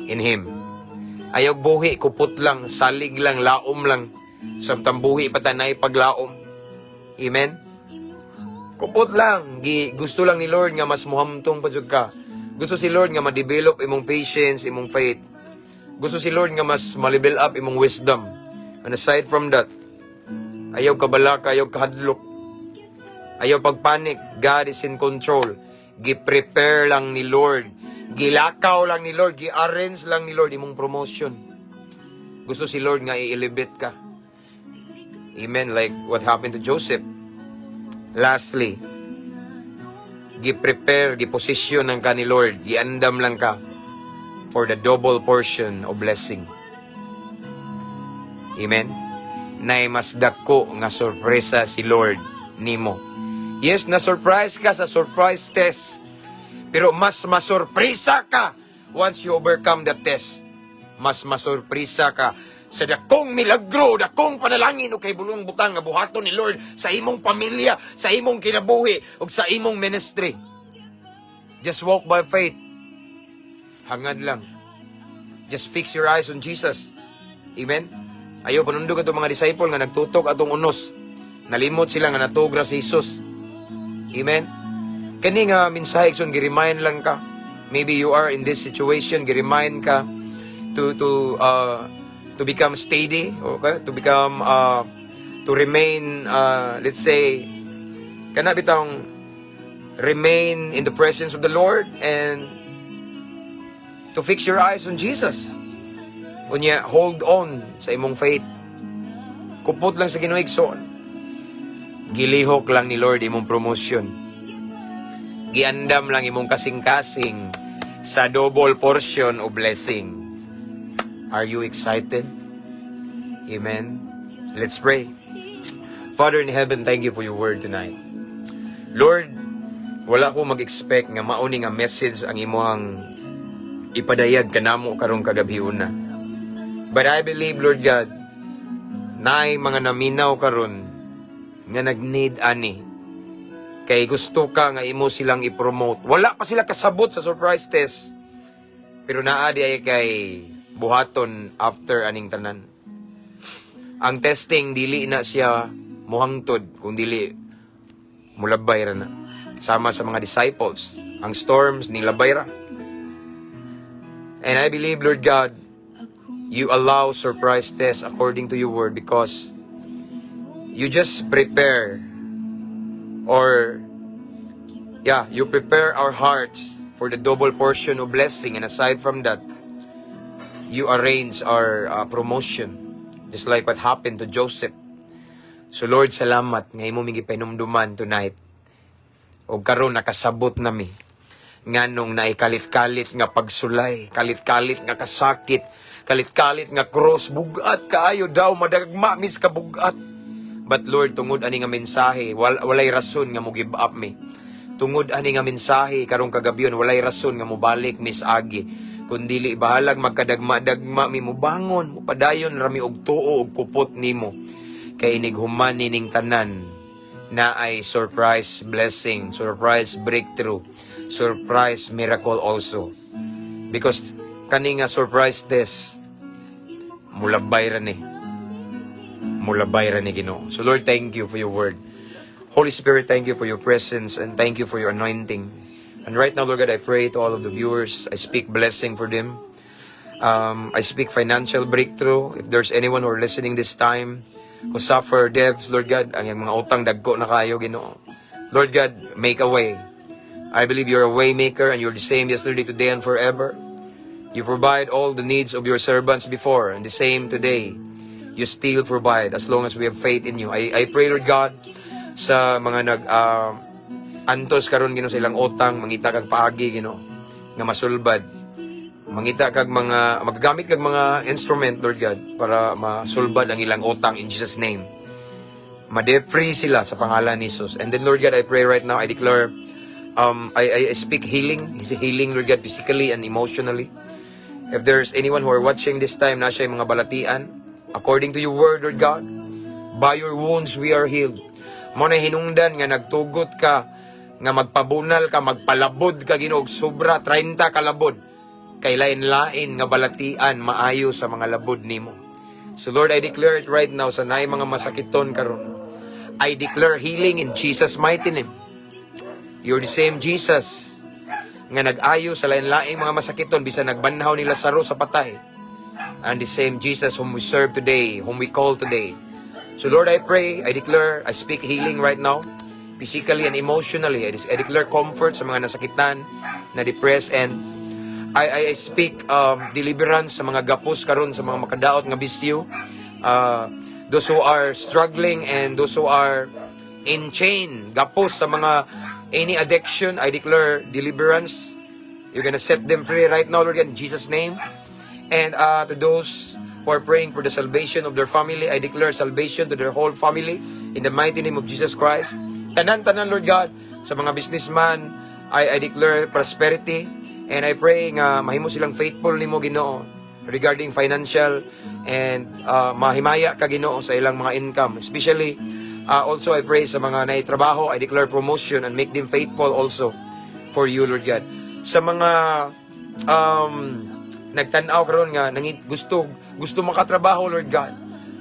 in Him. Ayaw buhi, kupot lang, salig lang, laom lang. Samtang buhi pa tanay paglaom. Amen? Kupot lang. Gusto lang ni Lord nga mas muhamtong pa jud ka. Gusto si Lord nga ma-develop imong patience, imong faith. Gusto si Lord nga mas ma-level up imong wisdom. And aside from that, ayaw kabalaka, ayaw kahadlok. Ayaw pagpanik. God is in control. Gi-prepare lang ni Lord. Gilakaw lang ni Lord. Gi-arrange lang ni Lord imong promotion. Gusto si Lord nga i-elevate ka. Amen. Like what happened to Joseph. Lastly, gi-prepare, gi-position lang ka ni Lord. Giandam lang ka for the double portion of blessing. Amen? Nay mas dako nga sorpresa si Lord nimo. Yes, na-surprise ka sa surprise test. Pero mas masurpresa ka once you overcome the test. Mas masurpresa ka sa dakong milagro, dakong panalangin o kay bulong butang nga buhaton ni Lord sa imong pamilya, sa imong kinabuhi ug sa imong ministry. Just walk by faith. Hangad lang. Just fix your eyes on Jesus. Amen? Ayaw panundog atong mga disciple nga nagtutok atong unos. Nalimot sila nga natugra si Jesus. Amen? Kani nga mensahe, igsoon, gi-remind lang ka. Maybe you are in this situation, gi-remind ka to become steady, okay? To become to remain, let's say, kana bitang remain in the presence of the Lord and to fix your eyes on Jesus. Unya, hold on sa imong faith. Kupot lang sa Ginoo, igsoon. Gilihok lang ni Lord imong promotion. Giandam lang imong kasing-kasing sa double portion of blessing. Are you excited? Amen. Let's pray. Father in heaven, thank you for your word tonight. Lord, wala ko mag-expect nga mauni nga message ang imuhang ipadayag kanamo karong kagabhiona. But I believe, Lord God, naay mga naminaw karon nga nag-need ani. Kay gusto ka nga imo silang i-promote. Wala pa sila kasabot sa surprise test. Pero naa di ay kay buhaton after aning tanan. Ang testing, dili na siya muhangtod kung dili mulabay ra na. Sama sa mga disciples, ang storms nilabay ra. And I believe, Lord God, you allow surprise tests according to your word because you just prepare or, yeah, you prepare our hearts for the double portion of blessing, and aside from that, you arrange our promotion just like what happened to Joseph. So Lord, salamat nga imo mi gipahinumduman tonight. Og karon nakasabot nami nganong naay kalit-kalit nga pagsulay, kalit-kalit nga kasakit, kalit-kalit nga cross, bugat kaayo daw, madagma mis kabugat. But Lord, tungod ani nga mensahe, walay rason nga mo give up mi. Tungod ani nga mensahe karong kagabyon, walay rason nga mobalik mis agi. Kun dili bahalag magkadagma-dagma mi, mubangon, mupadayon rami og tuo og kupot nimo. Kay inighuman nining tanan na ay surprise blessing, surprise breakthrough, surprise miracle also. Because kani nga surprise test, mulabay ra ni. Mulabay ra ni, Ginoo. So Lord, thank you for your word. Holy Spirit, thank you for your presence and thank you for your anointing. And right now, Lord God, I pray to all of the viewers. I speak blessing for them. I speak financial breakthrough. If there's anyone who are listening this time who suffer debts, Lord God, ang iyang mga utang dagko na kayo, Ginoo. Lord God, make a way. I believe you're a way maker and you're the same yesterday, today, and forever. You provide all the needs of your servants before and the same today. You still provide as long as we have faith in you. I pray, Lord God, sa mga nag antos karon, Ginoo, sa ilang utang, mangita kag paagi, Ginoo, nga masulbad. Mangita kag mga magagamit kag mga instrument, Lord God, para masulbad ang ilang utang in Jesus' name. Ma-debt free sila sa pangalan ni Jesus. And then, Lord God, I pray right now, I declare, I speak healing. His healing, Lord God, physically and emotionally. If there's anyone who are watching this time na siya mga balatian, according to your word, Lord God, by your wounds we are healed. Mao na hinungdan nga nagtugot ka, nga magpabunal ka, magpalabod ka, Ginoo, sobra 30 kalabod. Kay lain-lain nga balatian maayo sa mga labod nimo. So Lord, I declare it right now sa naay mga masakiton karon. I declare healing in Jesus' mighty name. You're the same Jesus nga nag-ayo sa lain-laing mga masakiton bisan nagbanhaw ni Lazaro sa patay. And the same Jesus whom we serve today, whom we call today. So Lord, I pray, I declare, I speak healing right now, physically and emotionally. I declare comfort sa mga nasakitan, na depressed, and I speak deliverance sa mga gapos karon sa mga makadaot nga bisyo. Those who are struggling and those who are in chain, gapos sa mga any addiction, I declare deliverance. You're gonna set them free right now, Lord God, in Jesus' name. And to those who are praying for the salvation of their family, I declare salvation to their whole family in the mighty name of Jesus Christ. Tanan-tanan, Lord God, sa mga businessman, I declare prosperity and I pray nga mahimo silang faithful nimo, Ginoo, regarding financial and mahimaya ka, Ginoo, sa ilang mga income. Especially, also I pray sa mga naitrabaho, I declare promotion and make them faithful also for you, Lord God. Sa mga nagtan-aw karon nga nangit gusto gusto makatrabaho, Lord God,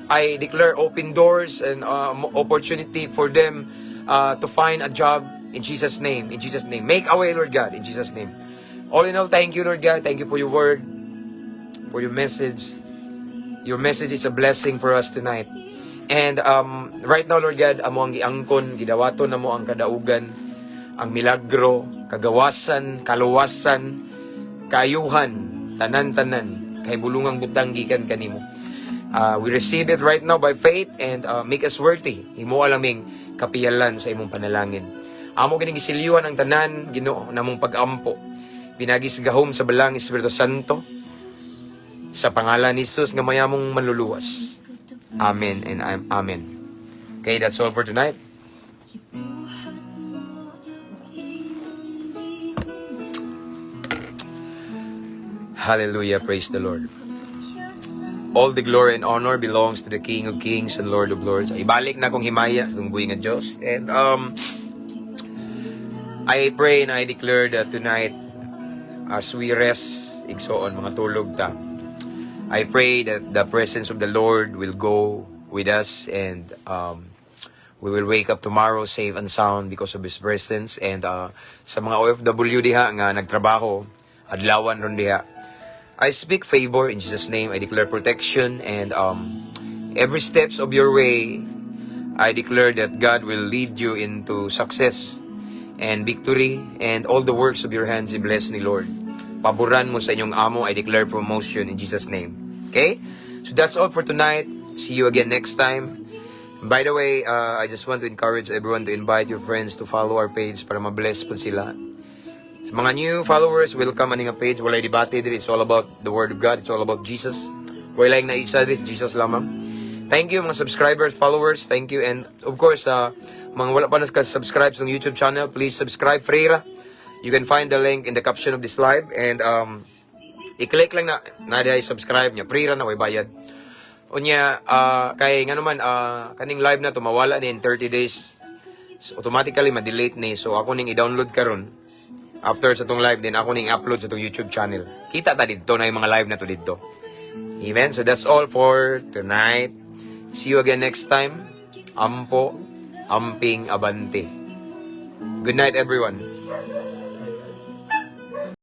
I declare open doors and opportunity for them to find a job in Jesus' name. In Jesus' name. Make a way, Lord God, in Jesus' name. All in all, thank you, Lord God. Thank you for your word, for your message. Your message is a blessing for us tonight. And right now, Lord God, amo ang giangkon, gidawaton namo ang kadaugan, ang milagro, kagawasan, kaluwasan, kaayuhan, tanan-tanan, kay bulungang butang gikan kanimo. We receive it right now by faith and make us worthy. Himoa lang ming kapiyalan sa imong panalangin. Amo kining gisilyuhan ang tanan, Ginoo, namong pag-ampo. Pinaagi sa gahom sa Balaang Espiritu Santo, sa pangalan ni Jesus nga mayamong manluluwas. Amen and amen. Okay, that's all for tonight. Gibuhat mo ug imong Hallelujah, praise the Lord. All the glory and honor belongs to the King of Kings and Lord of Lords. Ibalik na akong himaya sa buhi nga Diyos. And I pray and I declare that tonight, as we rest, igsoon, mga tulog ta, I pray that the presence of the Lord will go with us and we will wake up tomorrow safe and sound because of His presence. And sa mga OFW diha nga nagtrabaho, adlawan ron diha, I speak favor in Jesus' name. I declare protection and every steps of your way, I declare that God will lead you into success and victory and all the works of your hands i-bless ni Lord. Paboran mo sa inyong amo, I declare promotion in Jesus' name. Okay? So that's all for tonight. See you again next time. By the way, I just want to encourage everyone to invite your friends to follow our page para ma-bless po sila. Sa mga new followers, welcome ani nga page. Walay debate diri. It's all about the Word of God. It's all about Jesus. Walay na isa diri, Jesus lamang. Thank you, mga subscribers, followers. Thank you. And of course, mga wala pa na subscribe sa YouTube channel, please subscribe. Free ra. You can find the link in the caption of this live. And i-click lang na na subscribe niya. Free ra na, way bayad. Unya, kay nga naman, kaning live na to, mawala ni in 30 days. So, automatically, ma-delete ni. So, ako ning i-download karon. After sa tong live din, ako ning upload sa tong YouTube channel. Kita ta dito na yung mga live na to dito. Amen. So, that's all for tonight. See you again next time. Ampo, amping, abante. Good night, everyone.